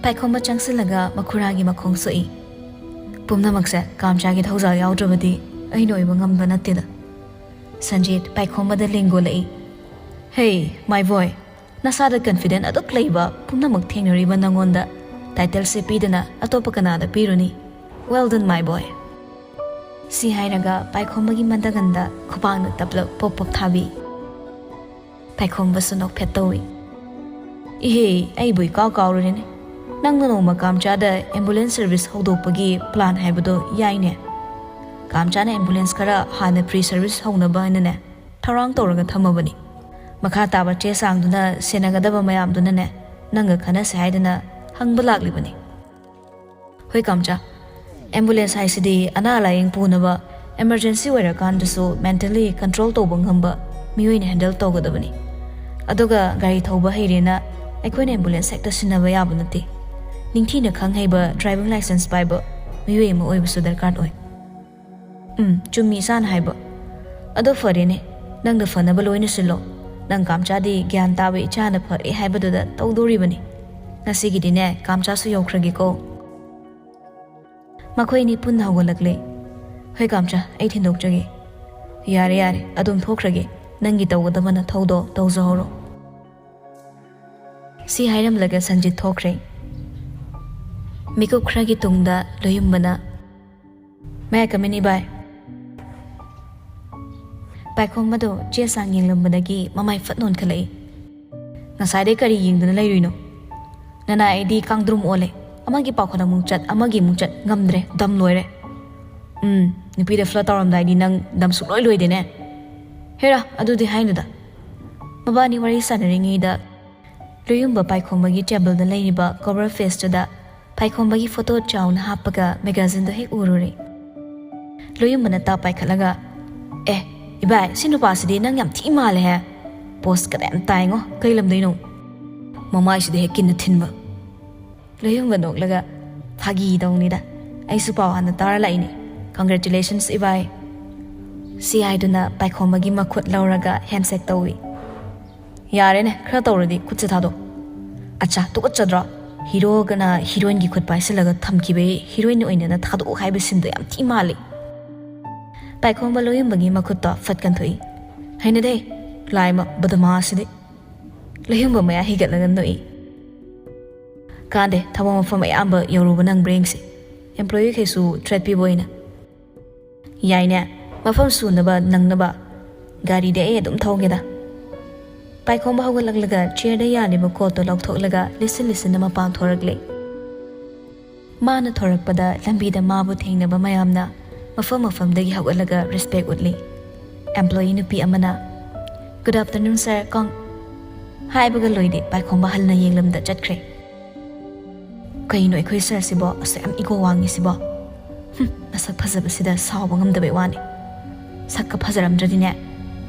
ꯄꯥꯏꯈꯣꯝꯕ ꯆꯪꯁꯤꯜꯂꯒ ꯃꯈꯨꯔꯥꯒꯤ ꯃꯈꯣꯡ ꯁꯣꯛꯏ꯫ "ꯄꯨꯝꯅꯃꯛꯁꯦ ꯀꯥꯝꯆꯥꯒꯤ ꯊꯧꯖꯥꯜ ꯌꯥꯎꯗ꯭ꯔꯕꯗꯤ ꯑꯩꯅ ꯑꯣꯏꯕ ꯉꯝꯕ ꯅꯠꯇꯦꯗ꯫" Sanjit ꯄꯥꯏꯈꯣꯝꯕꯗ ꯂꯦꯡꯒꯣꯜꯂꯛꯏ꯫ "Hey, my boy, ꯅꯁꯥꯗ confident ꯑꯗꯨꯛ ꯂꯩꯕ ꯄꯨꯝꯅꯃꯛ ꯊꯦꯡꯅꯔꯤꯕ ꯅꯉꯣꯟꯗ title ꯁꯦ ꯄꯤꯗꯅ ꯑꯇꯣꯞꯄ ꯀꯅꯥꯗ ꯄꯤꯔꯨꯅꯤ? Well done, my boy꯫" ꯁꯤ ꯍꯥꯏꯔꯒ ꯄꯥꯏꯈꯣꯝꯕꯒꯤ ꯃꯗꯒꯟꯗ ꯈꯨꯕꯥꯛꯅ ꯇꯞꯂꯞ ꯄꯣꯞ ꯄꯣꯞ ꯊꯥꯕꯤ꯫ ꯄꯥꯏꯈꯣꯝꯕꯁꯨ ꯅꯣꯛꯐꯦꯠ ꯇꯧꯏ꯫ "ꯏꯍꯦ, ꯑꯩꯕꯨ ꯏꯀꯥꯎ ꯀꯥꯎꯔꯨꯔꯦꯅꯦ꯫ ꯅꯪꯅ ꯅꯣꯡꯃ ꯀꯥꯝꯆꯥꯗ ambulance service ꯍꯧꯗꯣꯛꯄꯒꯤ plan ꯍꯥꯏꯕꯗꯣ ꯌꯥꯏꯅꯦ꯫ ꯀꯥꯝꯆꯥꯅ ambulance ꯈꯔ ꯍꯥꯟꯅ pre service ꯍꯧꯅꯕ ꯍꯥꯏꯅꯅꯦ ꯊꯧꯔꯥꯡ ꯇꯧꯔꯒ ꯊꯝꯃꯕꯅꯤ꯫ ꯃꯈꯥ ꯇꯥꯕ ꯆꯦ ꯆꯥꯡꯗꯨꯅ ꯁꯦꯟꯅꯒꯗꯕ ꯃꯌꯥꯝꯗꯨꯅꯅꯦ ꯅꯪꯒ ꯈꯟꯅꯁꯦ ꯍꯥꯏꯗꯅ ꯍꯪꯕ ꯂꯥꯛꯂꯤꯕꯅꯤ꯫" "ꯍꯣꯏ ꯀꯥꯝꯆꯥ, ambulance ꯍꯥꯏꯁꯤꯗꯤ ꯑꯅꯥ ꯂꯥꯏꯌꯦꯡ ꯄꯨꯅꯕ, emergency ꯑꯣꯏꯔꯀꯥꯟꯗꯁꯨ mentally control ꯇꯧꯕ ꯉꯝꯕ ꯃꯤꯑꯣꯏꯅ handle ꯇꯧꯒꯗꯕꯅꯤ꯫ ꯑꯗꯨꯒ ꯒꯥꯔꯤ ꯊꯧꯕ ꯍꯩꯔꯦꯅ ꯑꯩꯈꯣꯏꯅ ambulance ꯍꯦꯛꯇ ꯁꯤꯟꯅꯕ ꯌꯥꯕ ꯅꯠꯇꯦ꯫ ꯅꯤꯡꯊꯤꯅ ꯈꯪ ꯍꯩꯕ driving license ꯄꯥꯏꯕ ꯃꯤꯑꯣꯏ ꯑꯃ ꯑꯣꯏꯕꯁꯨ ꯗꯔꯀꯥꯔ ꯑꯣꯏ꯫" "ꯎꯝ, ꯆꯨꯝꯃꯤ ꯏꯆꯥꯅ ꯍꯥꯏꯕ꯫ ꯑꯗꯣ ꯐꯔꯦꯅꯦ, ꯅꯪꯅ ꯐꯅꯕ ꯂꯣꯏꯅ ꯁꯤꯜꯂꯣ꯫ ꯅꯪ ꯀꯥꯝꯆꯥꯗꯤ ꯒ꯭ꯌꯥꯟ ꯇꯥꯕ ꯏꯆꯥꯅ ꯐꯔꯦ ꯍꯥꯏꯕꯗꯨꯗ ꯇꯧꯗꯣꯔꯤꯕꯅꯤ꯫ ꯉꯁꯤꯒꯤꯗꯤꯅꯦ, ꯀꯥꯝꯆꯥꯁꯨ ꯌꯧꯈ꯭ꯔꯒꯦꯀꯣ꯫ ꯃꯈꯣꯏ ꯑꯅꯤ ꯄꯨꯟꯅ ꯍꯧꯒꯠꯂꯛꯂꯦ꯫ "ꯍꯣꯏ ꯀꯥꯝꯆꯥ, ꯑꯩ ꯊꯤꯟꯗꯣꯛꯆꯒꯦ꯫" "ꯌꯥꯔꯦ, ꯌꯥꯔꯦ, ꯑꯗꯨꯝ ꯊꯣꯛꯈ꯭ꯔꯒꯦ꯫ ꯅꯪꯒꯤ ꯇꯧꯒꯗꯕ ꯅꯊꯧꯗꯣ ꯇꯧꯖꯍꯧꯔꯣ꯫" ꯁꯤ ꯍꯥꯏꯔꯝꯂꯒ ꯁꯟꯖꯤꯠ ꯊꯣꯛꯈ꯭ꯔꯦ꯫ ꯃꯤꯀꯨꯞ ꯈꯔꯒꯤ ꯇꯨꯡꯗ ꯂꯣꯌꯨꯝꯕꯅ, "ꯃꯌꯥ ꯀꯃꯤꯅꯤ ꯚꯥꯏ꯫" ꯄꯥꯏꯈꯣꯝꯕꯗꯣ ꯆꯦ ꯆꯥꯡ ꯌꯦꯡꯂꯝꯕꯗꯒꯤ ꯃꯃꯥꯏ ꯐꯠ ꯅꯣꯟꯈꯠꯂꯛꯏ꯫ "ꯉꯁꯥꯏꯗꯩ ꯀꯔꯤ ꯌꯦꯡꯗꯨꯅ ꯂꯩꯔꯨꯏꯅꯣ? ꯅꯅꯥꯏ ꯑꯩꯗꯤ ꯀꯥꯡꯗ꯭ꯔꯨꯝ ꯑꯣꯜꯂꯦ꯫ ꯑꯃꯒꯤ ꯄꯥꯎꯈꯣꯜ ꯑꯃꯨꯛ ꯆꯠ, ꯑꯃꯒꯤ ꯑꯃꯨꯛ ꯆꯠ, ꯉꯝꯗ꯭ꯔꯦ, ꯗꯝ ꯂꯣꯏꯔꯦ꯫" "ꯎꯝ, ꯅꯨꯄꯤꯗ ꯐ꯭ꯂꯔꯠ ꯇꯧꯔꯝꯗꯥꯏꯗꯤ ꯅꯪ ꯗꯝ ꯁꯨꯛꯂꯣꯏ ꯂꯣꯏꯗꯦꯅꯦ꯫" "ꯍꯦꯔꯥ, ꯑꯗꯨꯗꯤ ꯍꯥꯏꯅꯨꯗ꯫" ꯃꯕꯥꯅꯤ ꯋꯥꯔꯤ ꯁꯥꯟꯅꯔꯤꯉꯩꯗ ꯂꯣꯌꯨꯝꯕ ꯄꯥꯏꯈꯣꯝꯕꯒꯤ ꯇꯦꯕꯜꯗ ꯂꯩꯔꯤꯕ ꯀꯣꯚꯔ ꯐꯦꯁꯇꯨꯗ ꯄꯥꯏꯈꯣꯝꯕꯒꯤ ꯐꯣꯇꯣ ꯆꯥꯎꯅ ꯍꯥꯞꯄꯒ ꯃꯦꯒꯥꯖꯤꯟꯗꯣ ꯍꯦꯛ ꯎꯔꯨꯔꯦ꯫ ꯂꯣꯌꯨꯝꯕꯅ ꯇꯥꯞ ꯄꯥꯏꯈꯠꯂꯒ, "ꯑꯦ, ꯏꯕꯥꯏ, ꯁꯤ ꯅꯨꯄꯥꯁꯤꯗꯤ ꯅꯪ ꯌꯥꯝ ꯊꯤ ꯃꯥꯜꯂꯦꯍꯦ꯫ ꯄꯣꯁꯀꯗ ꯌꯥꯝ ꯇꯥꯏꯉꯣ, ꯀꯩ ꯂꯝꯗꯩꯅꯣ?" ꯃꯃꯥꯏꯁꯤꯗ ꯍꯦꯛ ꯀꯤꯟꯅ ꯊꯤꯟꯕ꯫ ꯂꯣꯌꯨꯝꯕ ꯅꯣꯛꯂꯒ, "ꯐꯥꯒꯤ ꯇꯧꯅꯤꯗ, ꯑꯩꯁꯨ ꯄꯥꯎ ꯍꯥꯟꯅ ꯇꯥꯔ ꯂꯥꯛꯏꯅꯦ꯫ Congratulations ꯏꯕꯥꯏ꯫" ꯁꯤ ꯍꯥꯏꯗꯨꯅ ꯄꯥꯏꯈꯣꯝꯕꯒꯤ ꯃꯈꯨꯠ ꯂꯧꯔꯒ ꯍꯦꯟꯁꯦꯛ ꯇꯧꯏ꯫ "ꯌꯥꯔꯦꯅꯦ, ꯈꯔ ꯇꯧꯔꯗꯤ ꯈꯨꯠꯁꯦ ꯊꯥꯗꯣꯛ꯫ ꯑꯠꯆꯥ, ꯇꯨꯀꯠꯆꯗ꯭ꯔꯣ? ꯍꯤꯔꯣꯒꯅ ꯍꯤꯔꯣꯏꯟꯒꯤ ꯈꯨꯠ ꯄꯥꯏꯁꯤꯜꯂꯒ ꯊꯝꯈꯤꯕꯒꯤ ꯍꯤꯔꯣꯏꯟ ꯑꯣꯏꯅꯅ ꯊꯥꯗꯣꯛꯎ ꯍꯥꯏꯕ ꯁꯤꯟꯗꯣ ꯌꯥꯝ ꯊꯤ ꯃꯥꯜꯂꯤ꯫" ꯄꯥꯏꯈꯣꯝꯕ ꯂꯣꯌꯨꯝꯕꯒꯤ ꯃꯈꯨꯠꯇꯣ ꯐꯠ ꯀꯟꯊꯣꯛꯏ꯫ "ꯍꯩꯅꯗꯦ, ꯂꯥꯏꯃ ꯕꯗꯃꯥꯁꯤꯗꯤ꯫" ꯂꯣꯌꯨꯝꯕ ꯃꯌꯥ ꯍꯤꯒꯠꯂꯒ ꯅꯣꯛꯏ꯫ "ꯀꯥꯟꯗꯦ, ꯊꯕꯛ ꯃꯐꯝ ꯑꯌꯥꯝꯕ ꯌꯧꯔꯨꯕ ꯅꯪꯕ꯭ꯔꯥ ꯌꯦꯡꯁꯤ꯫ ꯑꯦꯝꯄ꯭ꯂꯣꯌꯤꯈꯩꯁꯨ ꯊ꯭ꯔꯦꯠ ꯄꯤꯕ ꯑꯣꯏꯅ꯫" "ꯌꯥꯏꯅꯦ, ꯃꯐꯝ ꯁꯨꯅꯕ ꯅꯪꯅꯕ꯫ ꯒꯥꯔꯤꯗꯤ ꯑꯩ ꯑꯗꯨꯝ ꯊꯧꯒꯦꯗ꯫" ꯄꯥꯏꯈꯣꯝꯕ ꯍꯧꯒꯠꯂꯛꯂꯒ ꯆꯤꯌꯔꯗ ꯌꯥꯜꯂꯤꯕ ꯀꯣꯠꯇꯣ ꯂꯧꯊꯣꯛꯂꯒ ꯂꯤꯠꯁꯤꯟ ꯂꯤꯠꯁꯤꯟꯅ ꯃꯄꯥꯟ ꯊꯣꯔꯛꯂꯦ꯫ ꯃꯥꯅ ꯊꯣꯔꯛꯄꯗ ꯂꯝꯕꯤꯗ ꯃꯥꯕꯨ ꯊꯦꯡꯅꯕ ꯃꯌꯥꯝꯅ ꯃꯐꯝ ꯃꯐꯝꯗꯒꯤ ꯍꯧꯒꯠꯂꯒ ꯔꯦꯁꯄꯦꯛ ꯎꯠꯂꯤ꯫ ꯑꯦꯝꯄ꯭ꯂꯣꯌꯤ ꯅꯨꯄꯤ ꯑꯃꯅ, "Good afternoon sir, ꯀꯣꯡ" ꯍꯥꯏꯕꯒ ꯂꯣꯏꯗꯦ, ꯄꯥꯏꯈꯣꯝꯕ ꯍꯟꯅ ꯌꯦꯡꯂꯝꯗ ꯆꯠꯈ꯭ꯔꯦ꯫ "ꯀꯩꯅꯣ ꯑꯩꯈꯣꯏ ꯁꯥꯔꯁꯤꯕꯣ ꯑꯁꯨꯛ ꯌꯥꯝ ꯏꯒꯣ ꯋꯥꯡꯉꯤꯁꯤꯕꯣ? ꯍꯨꯝ, ꯃꯁꯛ ꯐꯖꯕꯁꯤꯗ ꯁꯥꯎꯕ ꯉꯝꯗꯕꯩ ꯋꯥꯅꯤ꯫ ꯁꯛꯀ ꯐꯖꯔꯝꯗ꯭ꯔꯗꯤꯅꯦ,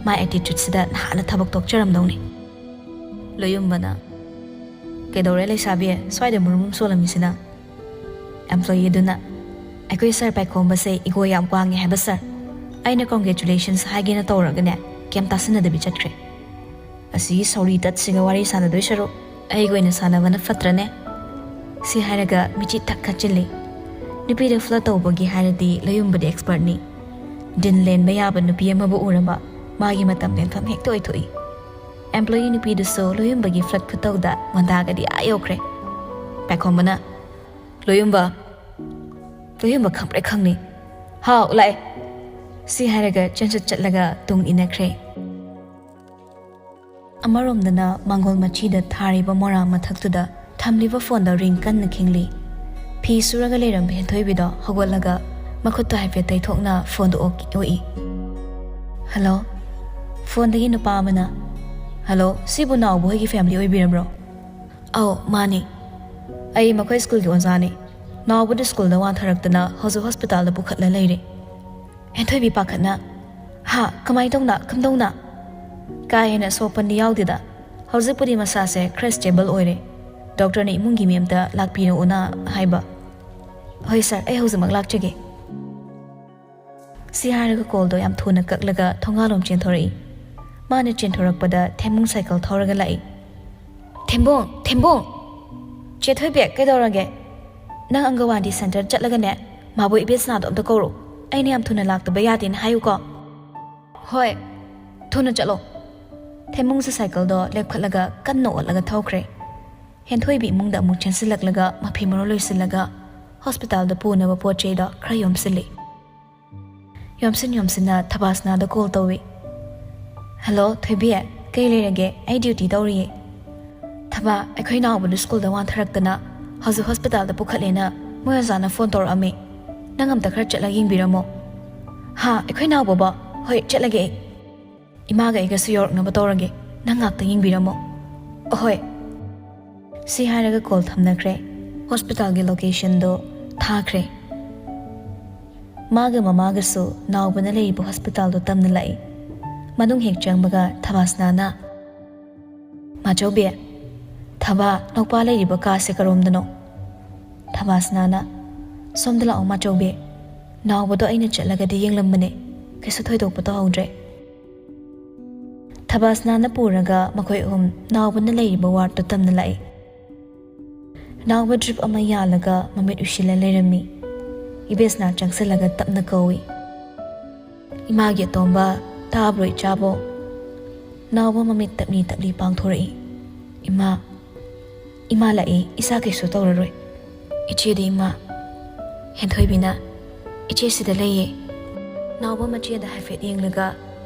ꯃꯥꯏ ꯑꯦꯇꯤꯇ꯭ꯌꯨꯠꯁꯤꯗ ꯅꯍꯥꯟꯅ ꯊꯕꯛ ꯇꯣꯛꯆꯔꯝꯗꯧꯅꯤ꯫" ꯂꯣꯌꯨꯝꯕꯅ, "ꯀꯩꯗꯧꯔꯦ ꯂꯩꯁꯥꯕꯤ, ꯁ꯭ꯋꯥꯏꯗ ꯃꯨꯔꯨꯝ ꯃꯨꯔꯨꯝ ꯁꯣꯜꯂꯝꯃꯤꯁꯤꯅ?" ꯑꯦꯝꯄ꯭ꯂꯣꯌꯤ ꯑꯗꯨꯅ, "ꯑꯩꯈꯣꯏ ꯁꯥꯔ ꯄꯥꯏꯈꯣꯝꯕꯁꯦ ꯏꯒꯣ ꯌꯥꯝ ꯋꯥꯡꯉꯦ ꯍꯥꯏꯕ ꯁꯥꯔ꯫ ꯑꯩꯅ ꯀꯣꯡꯒ꯭ꯔꯦꯆꯨꯂꯦꯁꯟꯁ ꯍꯥꯏꯒꯦꯅ ꯇꯧꯔꯒꯅꯦ, ꯀꯩꯝ ꯇꯥꯁꯟꯅꯗꯕꯤ ꯆꯠꯈ꯭ꯔꯦ꯫ "ꯑꯁꯤꯒꯤ ꯁꯧꯔꯤ ꯇꯠꯁꯤꯒ ꯋꯥꯔꯤ ꯁꯥꯟꯅꯗꯣꯏ ꯁꯔꯨꯛ ꯑꯩꯒ ꯑꯣꯏꯅ ꯁꯥꯟꯅꯕꯅ ꯐꯠꯇ꯭ꯔꯅꯦ?" ꯁꯤ ꯍꯥꯏꯔꯒ ꯃꯤꯆꯤ ꯊꯛ ꯈꯠꯆꯤꯜꯂꯤ꯫ ꯅꯨꯄꯤꯗ ꯐ꯭ꯂꯔꯠ ꯇꯧꯕꯒꯤ ꯍꯥꯏꯔꯗꯤ ꯂꯣꯌꯨꯝꯕꯗꯤ ꯑꯦꯛꯁꯄꯔꯠꯅꯤ꯫ ꯗꯤꯟ ꯂꯦꯟꯕ ꯌꯥꯕ ꯅꯨꯄꯤ ꯑꯃꯕꯨ ꯎꯔꯕ ꯃꯥꯒꯤ ꯃꯇꯝ ꯂꯦꯟꯐꯝ ꯍꯦꯛꯇ ꯑꯣꯏꯊꯣꯛꯏ꯫ ꯑꯦꯝꯄ꯭ꯂꯣꯌꯤ ꯅꯨꯄꯤꯗꯨꯁꯨ ꯂꯣꯌꯨꯝꯕꯒꯤ ꯐ꯭ꯂꯔꯠ ꯈꯨꯇꯧꯗ ꯃꯣꯟꯗꯥꯒꯗꯤ ꯑꯥ ꯌꯧꯈ꯭ꯔꯦ꯫ ꯄꯥꯏꯈꯣꯝꯕꯅ, "ꯂꯣꯌꯨꯝꯕ, ꯂꯣꯌꯨꯝꯕ ꯈꯪꯕ꯭ꯔꯥ ꯈꯪꯅꯤ?" "ꯍꯥꯎ, ꯂꯥꯛꯑꯦ!" ꯁꯤ ꯍꯥꯏꯔꯒ ꯆꯦꯟꯆꯠ ꯆꯠꯂꯒ ꯇꯨꯡ ꯏꯟꯅꯈ꯭ꯔꯦ꯫ ꯑꯃꯔꯣꯝꯗꯅ ꯃꯥꯡꯒꯣꯜ ꯃꯆꯤꯗ ꯊꯥꯔꯤꯕ ꯃꯣꯔꯥ ꯃꯊꯛꯇꯨꯗ ꯊꯝꯂꯤꯕ ꯐꯣꯟꯗ ꯔꯤꯡ ꯀꯟꯅ ꯈꯤꯡꯂꯤ꯫ ꯐꯤ ꯁꯨꯔꯒ ꯂꯩꯔꯝꯕ ꯍꯦꯟꯊꯣꯏꯕꯤꯗꯣ ꯍꯧꯒꯠꯂꯒ ꯃꯈꯨꯠꯇꯣ ꯍꯥꯏꯐꯦꯠ ꯇꯩꯊꯣꯛꯅ ꯐꯣꯟꯗꯣ ꯑꯣꯛ-, ꯑꯣꯛꯏ꯫ "ꯍꯜꯂꯣ?" ꯐꯣꯟꯗꯒꯤ ꯅꯨꯄꯥ ꯑꯃꯅ, "ꯍꯜꯂꯣ, ꯁꯤꯕꯨ ꯅꯥꯎꯕ ꯍꯣꯏꯒꯤ ꯐꯦꯃꯤꯂꯤ ꯑꯣꯏꯕꯤꯔꯕ꯭ꯔꯣ?" "ꯑꯧ, ꯃꯥꯅꯤ꯫ ꯑꯩ ꯃꯈꯣꯏ ꯁ꯭ꯀꯨꯜꯒꯤ ꯑꯣꯖꯥꯅꯤ꯫ ꯅꯥꯎꯕꯗꯨ ꯁ꯭ꯀꯨꯜꯗ ꯋꯥꯟꯊꯔꯛꯇꯅ ꯍꯧꯖꯤꯛ ꯍꯣꯁꯄꯤꯇꯥꯜꯗ ꯄꯨꯈꯠꯂ ꯂꯩꯔꯦ꯫" ꯍꯦꯟꯊꯣꯏꯕꯤ ꯄꯥꯈꯠꯅ, "ꯍꯥ, ꯀꯃꯥꯏ ꯇꯧꯅ? ꯀꯝꯗꯧꯅ?" "ꯀꯥ ꯍꯦꯟꯅ ꯑꯁꯣꯛ ꯑꯄꯟꯗꯤ ꯌꯥꯎꯗꯦꯗ꯫ ꯍꯧꯖꯤꯛꯄꯨꯗꯤ ꯃꯁꯥꯁꯦ ꯈꯔ ꯁ꯭ꯇꯦꯕꯜ ꯑꯣꯏꯔꯦ꯫ ꯗꯣꯛꯇꯔꯅ ꯏꯃꯨꯡꯒꯤ ꯃꯤ ꯑꯝꯇ ꯂꯥꯛꯄꯤꯔꯛꯎꯅ ꯍꯥꯏꯕ꯫" "ꯍꯣꯏ ꯁꯥꯔ, ꯑꯩ ꯍꯧꯖꯤꯛꯃꯛ ꯂꯥꯛꯆꯒꯦ꯫" ꯁꯤ ꯍꯥꯏꯔꯒ ꯀꯣꯜꯗꯣ ꯌꯥꯝ ꯊꯨꯅ ꯀꯛꯂꯒ ꯊꯣꯡꯒꯥꯜꯂꯣꯝ ꯆꯦꯟꯊꯣꯔꯛꯏ꯫ ꯃꯥꯅ ꯆꯦꯟꯊꯣꯔꯛꯄꯗ ꯊꯦꯝꯕꯨꯡ ꯁꯥꯏꯀꯜ ꯊꯧꯔꯒ ꯂꯥꯛꯏ꯫ "ꯊꯦꯝꯕꯨꯡ! ꯊꯦꯝꯕꯨꯡ!" "ꯆꯦ ꯊꯣꯏꯕꯤ, ꯀꯩꯗꯧꯔꯒꯦ?" "ꯅꯪ ꯑꯪꯒꯋꯥꯟꯗꯤ ꯁꯦꯟꯇꯔ ꯆꯠꯂꯒꯅꯦ, ꯃꯥꯕꯣ ꯏꯕꯦꯆꯅꯥꯗꯣ ꯑꯝꯇ ꯀꯧꯔꯣ꯫ ꯑꯩꯅ ꯌꯥꯝ ꯊꯨꯅ ꯂꯥꯛꯇꯕ ꯌꯥꯗꯦꯅ ꯍꯥꯏꯌꯨꯀꯣ꯫" "ꯍꯣꯏ, ꯊꯨꯅ ꯆꯠꯂꯣ꯫" ꯊꯦꯝꯕꯨꯡꯁꯦ ꯁꯥꯏꯀꯜꯗꯣ ꯂꯦꯞꯈꯠꯂꯒ ꯀꯟꯅ ꯑꯣꯠꯂꯒ ꯊꯧꯈ꯭ꯔꯦ꯫ ꯍꯦꯟꯊꯣꯏꯕꯤ ꯏꯃꯨꯡꯗ ꯑꯃꯨꯛ ꯆꯦꯟꯁꯤꯜꯂꯛꯂꯒ ꯃꯐꯤ ꯃꯔꯣꯜ ꯂꯣꯏꯁꯤꯜꯂꯒ ꯍꯣꯁꯄꯤꯇꯥꯜꯗ ꯄꯨꯅꯕ ꯄꯣꯠ ꯆꯩꯗꯣ ꯈꯔ ꯌꯣꯝꯁꯤꯜꯂꯤ꯫ ꯌꯣꯝꯁꯤꯟ ꯌꯣꯝꯁꯤꯟꯅ ꯊꯕꯥꯁꯅꯥꯗ ꯀꯣꯜ ꯇꯧꯏ꯫ "ꯍꯜꯂꯣ, ꯊꯣꯏꯕꯤ, ꯀꯩ ꯂꯩꯔꯒꯦ? ꯑꯩ ꯗ꯭ꯌꯨꯇꯤ ꯇꯧꯔꯤꯌꯦ꯫" "ꯊꯕꯥ, ꯑꯩꯈꯣꯏ ꯅꯥꯎꯕꯗꯨ ꯁ꯭ꯀꯨꯜꯗ ꯋꯥꯟꯊꯔꯛꯇꯅ ꯍꯧꯖꯤꯛ ꯍꯣꯁꯄꯤꯇꯥꯜꯗ ꯄꯨꯈꯠꯂꯦꯅ ꯃꯣꯏ ꯑꯣꯖꯥꯅ ꯐꯣꯟ ꯇꯧꯔꯛꯑꯝꯃꯤ꯫ ꯅꯪ ꯑꯝꯇ ꯈꯔ ꯆꯠꯂꯒ ꯌꯦꯡꯕꯤꯔꯝꯃꯣ꯫" "ꯍꯥ, ꯑꯩꯈꯣꯏ ꯅꯥꯎꯕꯕꯣ? ꯍꯣꯏ, ꯆꯠꯂꯒꯦ ꯑꯩ꯫" "ꯏꯃꯥꯒ ꯑꯩꯒꯁꯨ ꯌꯧꯔꯛꯅꯕ ꯇꯧꯔꯒꯦ꯫ ꯅꯪ ꯉꯥꯛꯇ ꯌꯦꯡꯕꯤꯔꯝꯃꯣ꯫" "ꯑꯍꯣꯏ꯫" ꯁꯤ ꯍꯥꯏꯔꯒ ꯀꯣꯜ ꯊꯝꯅꯈ꯭ꯔꯦ꯫ ꯍꯣꯁꯄꯤꯇꯥꯜꯒꯤ ꯂꯣꯀꯦꯁꯟꯗꯣ ꯊꯥꯈ꯭ꯔꯦ꯫ ꯃꯥꯒ ꯃꯃꯥꯒꯁꯨ ꯅꯥꯎꯕꯅ ꯂꯩꯔꯤꯕ ꯍꯣꯁꯄꯤꯇꯥꯜꯗꯣ ꯇꯝꯅ ꯂꯥꯛꯏ꯫ ꯃꯅꯨꯡ ꯍꯦꯛ ꯆꯪꯕꯒ ꯊꯕꯥꯁꯅꯥꯅ, "ꯃꯥꯆꯧꯕꯤ, ꯊꯕꯥ, ꯅꯧꯄꯥ ꯂꯩꯔꯤꯕ ꯀꯥꯁꯦ ꯀꯔꯣꯝꯗꯅꯣ?" ꯊꯕꯥꯁꯅꯥꯅ, "ꯁꯣꯝꯗ ꯂꯥꯛꯑꯣ ꯃꯥꯆꯧꯕꯤ꯫ ꯅꯥꯎꯕꯗꯣ ꯑꯩꯅ ꯆꯠꯂꯒꯗꯤ ꯌꯦꯡꯂꯝꯕꯅꯦ, ꯀꯩꯁꯨ ꯊꯣꯏꯗꯣꯛꯄ ꯇꯧꯍꯧꯗ꯭ꯔꯦ꯫" ꯊꯕꯥꯁꯅꯥꯅ ꯄꯨꯔꯒ ꯃꯈꯣꯏ ꯑꯍꯨꯝ ꯅꯥꯎꯕꯅ ꯂꯩꯔꯤꯕ ꯋꯥꯔꯗꯇ ꯇꯝꯅ ꯂꯥꯛꯏ꯫ ꯅꯥꯎꯕ ꯗ꯭ꯔꯤꯞ ꯑꯃ ꯌꯥꯜꯂꯒ ꯃꯃꯤꯠ ꯎꯏꯁꯤꯜꯂ ꯂꯩꯔꯝꯃꯤ꯫ ꯏꯕꯦꯁꯅꯥ ꯆꯪꯁꯤꯜꯂꯒ ꯇꯞꯅ ꯀꯧꯏ, "ꯏꯃꯥꯒꯤ ꯑꯇꯣꯝꯕ, ꯇꯥꯕ꯭ꯔꯣ ꯏꯆꯥꯕꯣ?" ꯅꯥꯎꯕ ꯃꯃꯤꯠ ꯇꯞꯂꯤ ꯇꯞꯂꯤ ꯄꯥꯡꯊꯣꯔꯛꯏ꯫ "ꯏꯃꯥ, ꯏꯃꯥ ꯂꯥꯛꯏ, ꯏꯆꯥ ꯀꯩꯁꯨ ꯇꯧꯔꯔꯣꯏ꯫ ꯏꯆꯦꯗꯤ ꯏꯃꯥ?" ꯍꯦꯟꯊꯣꯏꯕꯤꯅ, "ꯏꯆꯦ ꯁꯤꯗ ꯂꯩꯌꯦ꯫" ꯅꯥꯎꯕ ꯃꯆꯦꯗ ꯍꯥꯏꯐꯦꯠ ꯌꯦꯡꯂꯒ,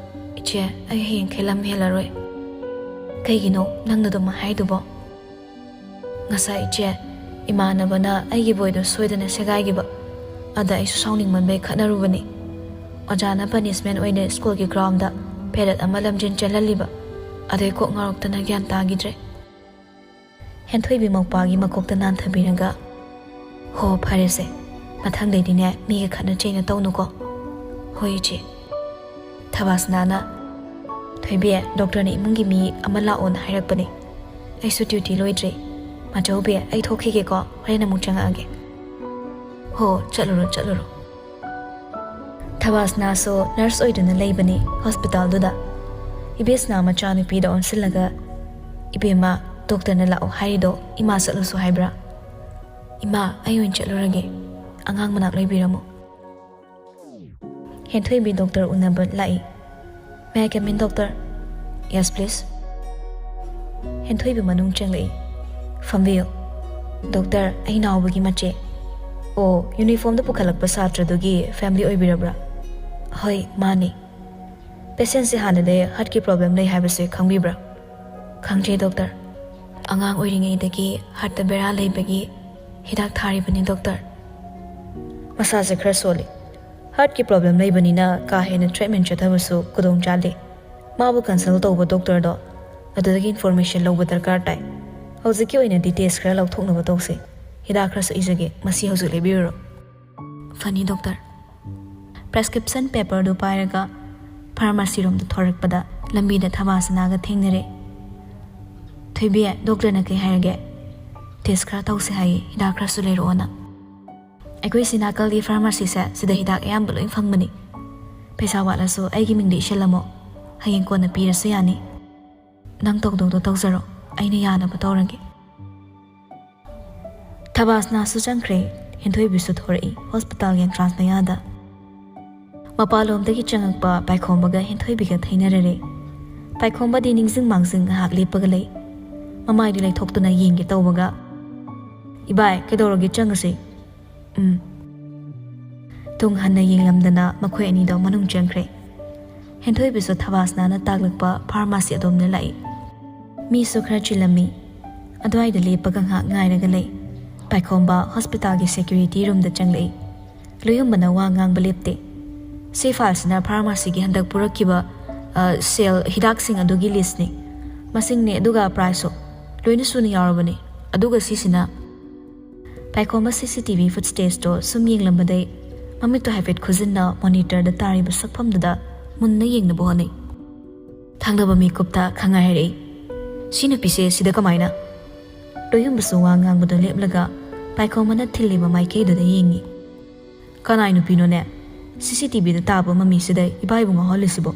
"ꯏꯆꯦ, ꯑꯩ ꯍꯌꯦꯡꯈꯩ ꯂꯝ ꯍꯦꯜꯂꯔꯣꯏ꯫" "ꯀꯩꯒꯤꯅꯣ ꯅꯪꯅ ꯑꯗꯨꯝ ꯍꯥꯏꯗꯨꯕꯣ?" "ꯉꯁꯥꯏ ꯏꯆꯦ, ꯏꯃꯥꯟꯅꯕꯅ ꯑꯩꯒꯤ ꯕꯣꯏꯗꯣ ꯁꯣꯏꯗꯅ ꯁꯦꯒꯥꯏꯈꯤꯕ, ꯑꯗ ꯑꯩꯁꯨ ꯁꯥꯎꯅꯤꯡꯃꯟꯕꯩ ꯈꯠꯅꯔꯨꯕꯅꯤ꯫ ꯑꯣꯖꯥꯅ ꯄꯅꯤꯁꯃꯦꯟ ꯑꯣꯏꯅ ꯁ꯭ꯀꯨꯜꯒꯤ ꯒ꯭ꯔꯥꯎꯟꯗ ꯄꯦꯔꯦꯠ ꯑꯃ ꯂꯝꯖꯦꯟ ꯆꯦꯜꯍꯜꯂꯤꯕ, ꯑꯗꯩ ꯀꯣꯛ ꯉꯥꯎꯔꯛꯇꯅ ꯒ꯭ꯌꯥꯟ ꯇꯥꯈꯤꯗ꯭ꯔꯦ꯫" ꯍꯦꯟꯊꯣꯏꯕꯤ ꯃꯧꯄꯥꯒꯤ ꯃꯀꯣꯛꯇ ꯅꯥꯟꯊꯕꯤꯔꯒ, "ꯍꯣ, ꯐꯔꯦꯁꯦ, ꯃꯊꯪꯗꯩꯗꯤꯅꯦ ꯃꯤꯒ ꯈꯠꯅ ꯆꯩꯅ ꯇꯧꯅꯨꯀꯣ꯫" "ꯍꯣꯏ ꯏꯆꯦ꯫" ꯊꯕꯥꯁꯅꯥꯅ, "ꯊꯣꯏꯕꯤ, ꯗꯣꯛꯇꯔꯅ ꯏꯃꯨꯡꯒꯤ ꯃꯤ ꯑꯃ ꯂꯥꯛꯑꯣꯅ ꯍꯥꯏꯔꯛꯄꯅꯦ꯫ ꯑꯩꯁꯨ ꯗ꯭ꯌꯨꯇꯤ ꯂꯣꯏꯗ꯭ꯔꯤ꯫ ꯃꯥꯆꯧꯕꯤ, ꯑꯩ ꯊꯣꯛꯈꯤꯒꯦꯀꯣ, ꯍꯣꯔꯦꯟ ꯑꯃꯨꯛ ꯆꯪꯉꯛꯑꯒꯦ꯫" "ꯍꯣ, ꯆꯠꯂꯨꯔꯣ, ꯆꯠꯂꯨꯔꯣ꯫" ꯊꯕꯥꯁꯅꯥꯁꯨ ꯅꯔꯁ ꯑꯣꯏꯗꯨꯅ ꯂꯩꯕꯅꯤ ꯍꯣꯁꯄꯤꯇꯥꯜꯗꯨꯗ꯫ ꯏꯕꯦꯁꯅꯥ ꯃꯆꯥꯅꯨꯄꯤꯗ ꯑꯣꯟꯁꯤꯜꯂꯒ, "ꯏꯕꯦꯝꯃ, ꯗꯣꯛꯇꯔꯅ ꯂꯥꯛꯑꯣ ꯍꯥꯏꯔꯤꯗꯣ ꯏꯃꯥ ꯆꯠꯂꯨꯁꯨ ꯍꯥꯏꯕ꯭ꯔꯥ?" "ꯏꯃꯥ, ꯑꯩ ꯑꯣꯏꯅ ꯆꯠꯂꯨꯔꯒꯦ꯫ ꯑꯉꯥꯡ ꯃꯅꯥꯛ ꯂꯩꯕꯤꯔꯝꯃꯣ꯫" ꯍꯦꯟꯊꯣꯏꯕꯤ ꯗꯣꯛꯇꯔ ꯎꯅꯕ ꯂꯥꯛꯏ꯫ "May I come in, doctor?" "Yes, please." ꯍꯦꯟꯊꯣꯏꯕꯤ ꯃꯅꯨꯡ ꯆꯪꯂꯛꯏ꯫ "ꯐꯝꯕꯤꯌꯨ꯫" "ꯗꯣꯛꯇꯔ, ꯑꯩ ꯅꯥꯎꯕꯒꯤ ꯃꯆꯦ꯫" "ꯑꯣ, ꯌꯨꯅꯤꯐꯣꯔꯝꯗ ꯄꯨꯈꯠꯂꯛꯄ ꯁꯥꯇ꯭ꯔꯗꯨꯒꯤ ꯐꯦꯃꯤꯂꯤ ꯑꯣꯏꯕꯤꯔꯕ꯭ꯔꯥ?" "ꯍꯣꯏ, ꯃꯥꯅꯤ꯫" "ꯄꯦꯁꯦꯟꯁꯦ ꯍꯥꯟꯅꯗꯩ ꯍꯥꯔꯠꯀꯤ ꯄ꯭ꯔꯣꯕ꯭ꯂꯦꯝ ꯂꯩ ꯍꯥꯏꯕꯁꯦ ꯈꯪꯕꯤꯕ꯭ꯔꯥ?" "ꯈꯪꯖꯩ ꯗꯣꯛꯇꯔ꯫ ꯑꯉꯥꯡ ꯑꯣꯏꯔꯤꯉꯩꯗꯒꯤ ꯍꯥꯔꯠꯇ ꯕꯦꯔꯥ ꯂꯩꯕꯒꯤ ꯍꯤꯗꯥꯛ ꯊꯥꯔꯤꯕꯅꯤ ꯗꯣꯛꯇꯔ꯫" "ꯃꯁꯥꯁꯦ ꯈꯔ ꯁꯣꯜꯂꯤ꯫ ꯍꯥꯔꯠꯀꯤ ꯄ꯭ꯔꯣꯕ꯭ꯂꯦꯝ ꯂꯩꯕꯅꯤꯅ ꯀꯥ ꯍꯦꯟꯅ ꯇ꯭ꯔꯤꯠꯃꯦꯟ ꯆꯠꯊꯕꯁꯨ ꯈꯨꯗꯣꯡ ꯆꯥꯗꯦ꯫ ꯃꯥꯕꯨ ꯀꯟꯁꯜ ꯇꯧꯕ ꯗꯣꯛꯇꯔꯗꯣ, ꯑꯗꯨꯗꯒꯤ ꯏꯟꯐꯣꯔꯃꯦꯁꯟ ꯂꯧꯕ ꯗꯔꯀꯥꯔ ꯇꯥꯏ꯫ ꯍꯧꯖꯤꯛꯀꯤ ꯑꯣꯏꯅꯗꯤ ꯇꯦꯁ ꯈꯔ ꯂꯧꯊꯣꯛꯅꯕ ꯇꯧꯁꯤ꯫ ꯍꯤꯗꯥꯛ ꯈꯔꯁꯨ ꯏꯖꯒꯦ, ꯃꯁꯤ ꯍꯧꯖꯤꯛ ꯂꯩꯕꯤꯔꯨꯔꯣ꯫" "ꯐꯅꯤ ꯗꯣꯛꯇꯔ꯫" ꯄ꯭ꯔꯦꯁꯀ꯭ꯔꯤꯞꯁꯟ ꯄꯦꯄꯔꯗꯨ ꯄꯥꯏꯔꯒ ꯐꯥꯔꯃꯥꯁꯤꯔꯣꯝꯗ ꯊꯣꯔꯛꯄꯗ ꯂꯝꯕꯤꯗ ꯊꯕꯥꯁꯅꯥꯒ ꯊꯦꯡꯅꯔꯦ꯫ "ꯊꯣꯏꯕꯤ, ꯗꯣꯛꯇꯔꯅ ꯀꯩ ꯍꯥꯏꯔꯒꯦ?" "ꯇꯦꯁ ꯈꯔ ꯇꯧꯁꯦ ꯍꯥꯏꯌꯦ, ꯍꯤꯗꯥꯛ ꯈꯔꯁꯨ ꯂꯩꯔꯛꯑꯣꯅ꯫" "ꯑꯩꯈꯣꯏ ꯁꯤ ꯅꯥꯀꯜꯒꯤ ꯐꯥꯔꯃꯥꯁꯤꯁꯦ, ꯁꯤꯗ ꯍꯤꯗꯥꯛ ꯑꯌꯥꯝꯕ ꯂꯣꯏ ꯐꯪꯕꯅꯤ꯫ ꯄꯩꯁꯥ ꯋꯥꯠꯂꯁꯨ ꯑꯩꯒꯤ ꯃꯤꯡꯗ ꯏꯁꯜꯂꯝꯃꯣ꯫ ꯍꯌꯦꯡ ꯀꯣꯟꯅ ꯄꯤꯔꯁꯨ ꯌꯥꯅꯤ꯫ ꯅꯪ ꯇꯧꯗꯧꯗꯣ ꯇꯧꯖꯔꯣ, ꯑꯩꯅ ꯌꯥꯅꯕ ꯇꯧꯔꯒꯦ꯫ ꯊꯕꯥꯁꯅꯥꯁꯨ ꯆꯪꯈ꯭ꯔꯦ꯫ ꯍꯦꯟꯊꯣꯏꯕꯤꯁꯨ ꯊꯣꯔꯛꯏ ꯍꯣꯁꯄꯤꯇꯥꯜꯒꯤ ꯑꯦꯟꯇ꯭ꯔꯥꯟꯁ ꯃꯌꯥꯗ꯫ ꯃꯄꯥꯟꯂꯣꯝꯗꯒꯤ ꯆꯪꯉꯛꯄ ꯄꯥꯏꯈꯣꯝꯕꯒ ꯍꯦꯟꯊꯣꯏꯕꯤꯒ ꯊꯩꯅꯔꯔꯦ꯫ ꯄꯥꯏꯈꯣꯝꯕꯗꯤ ꯅꯤꯡꯁꯤꯡ ꯃꯥꯡꯖꯤꯡ ꯉꯥꯏꯍꯥꯛ ꯂꯦꯞꯄꯒ ꯂꯩ꯫ ꯃꯃꯥꯏꯗꯨ ꯂꯩꯊꯣꯛꯇꯨꯅ ꯌꯦꯡꯒꯦ ꯇꯧꯕꯒ, "ꯏꯕꯥꯏ, ꯀꯩꯗꯧꯔꯒꯦ? ꯆꯪꯉꯁꯤ꯫" "ꯎꯝ꯫" ꯇꯨꯡ ꯍꯟꯅ ꯌꯦꯡꯂꯝꯗꯅ ꯃꯈꯣꯏ ꯑꯅꯤꯗꯣ ꯃꯅꯨꯡ ꯆꯪꯈ꯭ꯔꯦ꯫ ꯍꯦꯟꯊꯣꯏꯕꯤꯁꯨ ꯊꯕꯥꯁꯅꯥꯅ ꯇꯥꯛꯂꯛꯄ ꯐꯥꯔꯃꯥꯁꯤ ꯑꯗꯣꯝꯗ ꯂꯥꯛꯏ꯫ ꯃꯤꯁꯨ ꯈꯔ ꯆꯤꯜꯂꯝꯃꯤ꯫ ꯑꯗꯨꯋꯥꯏꯗ ꯂꯦꯞꯄꯒ ꯉꯥꯏꯍꯥꯛ ꯉꯥꯏꯔꯒ ꯂꯩ꯫ ꯄꯥꯏꯈꯣꯝꯕ ꯍꯣꯁꯄꯤꯇꯥꯜꯒꯤ ꯁꯦꯀ꯭ꯌꯨꯔꯤꯇꯤ ꯔꯨꯝꯗ ꯆꯪꯂꯛꯏ꯫ ꯂꯣꯌꯨꯝꯕꯅ ꯋꯥ ꯉꯥꯡꯕ ꯂꯦꯞꯇꯦ꯫ "ꯁꯤ ꯐꯥꯏꯜꯁꯤꯅ ꯐꯥꯔꯃꯥꯁꯤꯒꯤ ꯍꯟꯗꯛ ꯄꯨꯔꯛꯈꯤꯕ, ꯑ, ꯁꯦꯜ, ꯍꯤꯗꯥꯛꯁꯤꯡ ꯑꯗꯨꯒꯤ ꯂꯤꯁꯅꯤ꯫ ꯃꯁꯤꯡꯅꯦ, ꯑꯗꯨꯒ ꯄ꯭ꯔꯥꯏꯁꯁꯨ ꯂꯣꯏꯅ ꯁꯨꯅ ꯌꯥꯎꯔꯕꯅꯤ꯫ ꯑꯗꯨꯒ ꯁꯤꯁꯤꯅ..." ꯄꯥꯏꯈꯣꯝꯕ ꯁꯤ ꯁꯤ ꯇꯤ ꯚꯤ ꯐꯨꯠ ꯁ꯭ꯇꯦꯖꯇꯣ ꯁꯨꯝ ꯌꯦꯡꯂꯝꯕꯗꯩ ꯃꯃꯤꯠꯇꯣ ꯍꯥꯏꯐꯦꯠ ꯈꯨꯖꯤꯟꯅ ꯃꯣꯅꯤꯇꯔꯗ ꯇꯥꯔꯤꯕ ꯁꯛꯐꯝꯗꯨꯗ ꯃꯨꯟꯅ ꯌꯦꯡꯅꯕ ꯍꯣꯠꯅꯩ꯫ ꯊꯪꯅꯕ ꯃꯤꯀꯨꯞꯇ ꯈꯪꯉꯥꯏ ꯍꯥꯏꯔꯛꯏ, "ꯁꯤ ꯅꯨꯄꯤꯁꯦ ꯁꯤꯗ ꯀꯃꯥꯏꯅ?" ꯂꯣꯌꯨꯝꯕꯁꯨ ꯋꯥ ꯉꯥꯡꯕꯗꯣ ꯂꯦꯞꯂꯒ ꯄꯥꯏꯈꯣꯝꯕꯅ ꯊꯤꯜꯂꯤꯕ ꯃꯥꯏꯀꯩꯗꯨꯗ ꯌꯦꯡꯉꯤ꯫ "ꯀꯅꯥꯏ ꯅꯨꯄꯤꯅꯣꯅꯦ? ꯁꯤ ꯁꯤ ꯇꯤ ꯚꯤꯗ ꯇꯥꯕ ꯃꯃꯤꯁꯤꯗ ꯏꯕꯥꯏꯕꯨ ꯉꯥꯎꯍꯜꯂꯤꯁꯤꯕꯣ?"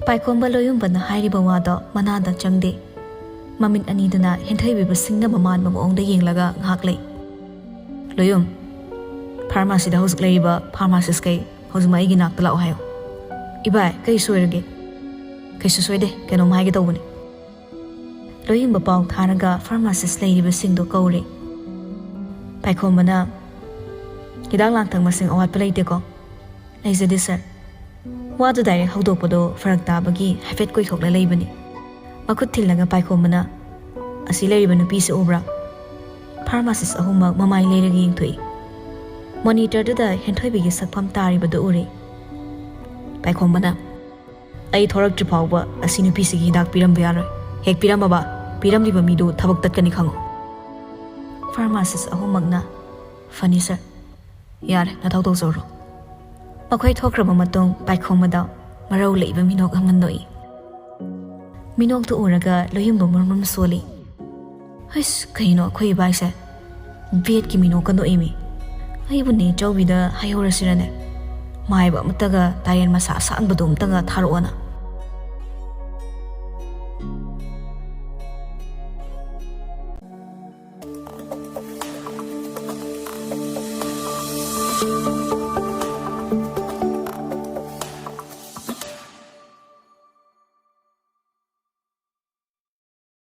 ꯄꯥꯏꯈꯣꯝꯕ ꯂꯣꯌꯨꯝꯕꯅ ꯍꯥꯏꯔꯤꯕ ꯋꯥꯗꯣ ꯃꯅꯥꯗ ꯆꯪꯗꯦ꯫ ꯃꯃꯤꯠ ꯑꯅꯤꯗꯨꯅ ꯍꯦꯟꯊꯩꯕꯤꯕꯨ ꯁꯤꯡꯅꯕ ꯃꯥꯟꯕ ꯃꯑꯣꯡꯗ ꯌꯦꯡꯂꯒ ꯉꯥꯏꯍꯥꯛ ꯂꯩ꯫ "ꯂꯣꯌꯨꯝ, ꯐꯥꯔꯃꯥꯁꯤꯗ ꯍꯧꯖꯤꯛ ꯂꯩꯔꯤꯕ ꯐꯥꯔꯃꯥꯁꯤꯁꯈꯩ ꯍꯧꯖꯤꯛꯃꯛ ꯑꯩꯒꯤ ꯅꯥꯛꯇ ꯂꯥꯛꯑꯣ ꯍꯥꯏꯌꯨ꯫" "ꯏꯕꯥꯏ, ꯀꯩ ꯁꯣꯏꯔꯒꯦ?" "ꯀꯩꯁꯨ ꯁꯣꯏꯗꯦ, ꯀꯩꯅꯣꯝ ꯍꯥꯏꯒꯦ ꯇꯧꯕꯅꯤ꯫" ꯂꯣꯌꯨꯝꯕ ꯄꯥꯎ ꯊꯥꯔꯒ ꯐꯥꯔꯃꯥꯁꯤꯁ ꯂꯩꯔꯤꯕꯁꯤꯡꯗꯣ ꯀꯧꯔꯦ꯫ ꯄꯥꯏꯈꯣꯝꯕꯅ, "ꯍꯤꯗꯥꯛ ꯂꯥꯡꯊꯛ ꯃꯁꯤꯡ ꯑꯋꯥꯠꯄ ꯂꯩꯇꯦꯀꯣ?" "ꯂꯩꯖꯗꯦ, ꯁꯥꯔ꯫" ꯋꯥꯗꯨ ꯗꯥꯏꯔꯦꯛ ꯍꯧꯗꯣꯛꯄꯗꯣ ꯐꯔꯛ ꯇꯥꯕꯒꯤ ꯍꯥꯏꯐꯦꯠ ꯀꯣꯏꯊꯣꯛꯂ ꯂꯩꯕꯅꯤ꯫ ꯃꯈꯨꯠ ꯊꯤꯜꯂꯒ ꯄꯥꯏꯈꯣꯝꯕꯅ, "ꯑꯁꯤ ꯂꯩꯔꯤꯕ ꯅꯨꯄꯤꯁꯤ ꯎꯕ꯭ꯔꯥ?" ꯐꯥꯔꯃꯥꯁꯤꯁ ꯑꯍꯨꯝꯃꯛ ꯃꯃꯥꯏ ꯂꯩꯔꯒ ꯌꯦꯡꯊꯣꯛꯏ꯫ ꯃꯣꯅꯤꯇꯔꯗꯨꯗ ꯍꯦꯟꯊꯣꯏꯕꯤꯒꯤ ꯁꯛꯐꯝ ꯇꯥꯔꯤꯕꯗꯨ ꯎꯔꯦ꯫ ꯄꯥꯏꯈꯣꯝꯕꯅ, "ꯑꯩ ꯊꯣꯔꯛꯇ꯭ꯔꯤ ꯐꯥꯎꯕ ꯑꯁꯤ ꯅꯨꯄꯤꯁꯤꯒꯤ ꯍꯤꯗꯥꯛ ꯄꯤꯔꯝꯕ ꯌꯥꯔꯣꯏ꯫ ꯍꯦꯛ ꯄꯤꯔꯝꯃꯕ, ꯄꯤꯔꯝꯂꯤꯕ ꯃꯤꯗꯨ ꯊꯕꯛ ꯇꯠꯀꯅꯤ ꯈꯪꯉꯨ꯫" ꯐꯥꯔꯃꯥꯁꯤꯁ ꯑꯍꯨꯝꯃꯛꯅ, "ꯐꯅꯤ ꯁꯥꯔ꯫ ꯌꯥꯔꯦ, ꯅꯊꯧ ꯇꯧꯖꯧꯔꯣ꯫" ꯃꯈꯣꯏ ꯊꯣꯛꯈ꯭ꯔꯕ ꯃꯇꯨꯡ ꯄꯥꯏꯈꯣꯝꯕꯗ ꯃꯔꯧ ꯂꯩꯕ ꯃꯤꯅꯣꯛ ꯑꯃ ꯅꯣꯛꯏ꯫ ꯃꯤꯅꯣꯛꯇꯨ ꯎꯔꯒ ꯂꯣꯌꯨꯝꯕ ꯃꯨꯔꯃꯨꯔ ꯁꯣꯜꯂꯤ꯫ "ꯍꯩꯁ, ꯀꯩꯅꯣ ꯑꯩꯈꯣꯏ ꯏꯕꯥꯏꯁꯦ? ꯕꯦꯠꯀꯤ ꯃꯤꯅꯣꯛꯀ ꯅꯣꯛꯏꯃꯤ꯫ ꯑꯩꯕꯨꯅꯦ ꯆꯧꯕꯤꯗ ꯍꯥꯏꯍꯧꯔꯁꯤꯔꯅꯦ?" ꯃꯥꯏꯕ ꯑꯃꯇꯒ ꯇꯥꯏꯔꯦꯟ ꯃꯁꯥ ꯑꯁꯥꯡꯕꯗꯣ ꯑꯃꯇꯒ ꯊꯥꯔꯛꯑꯣꯅ꯫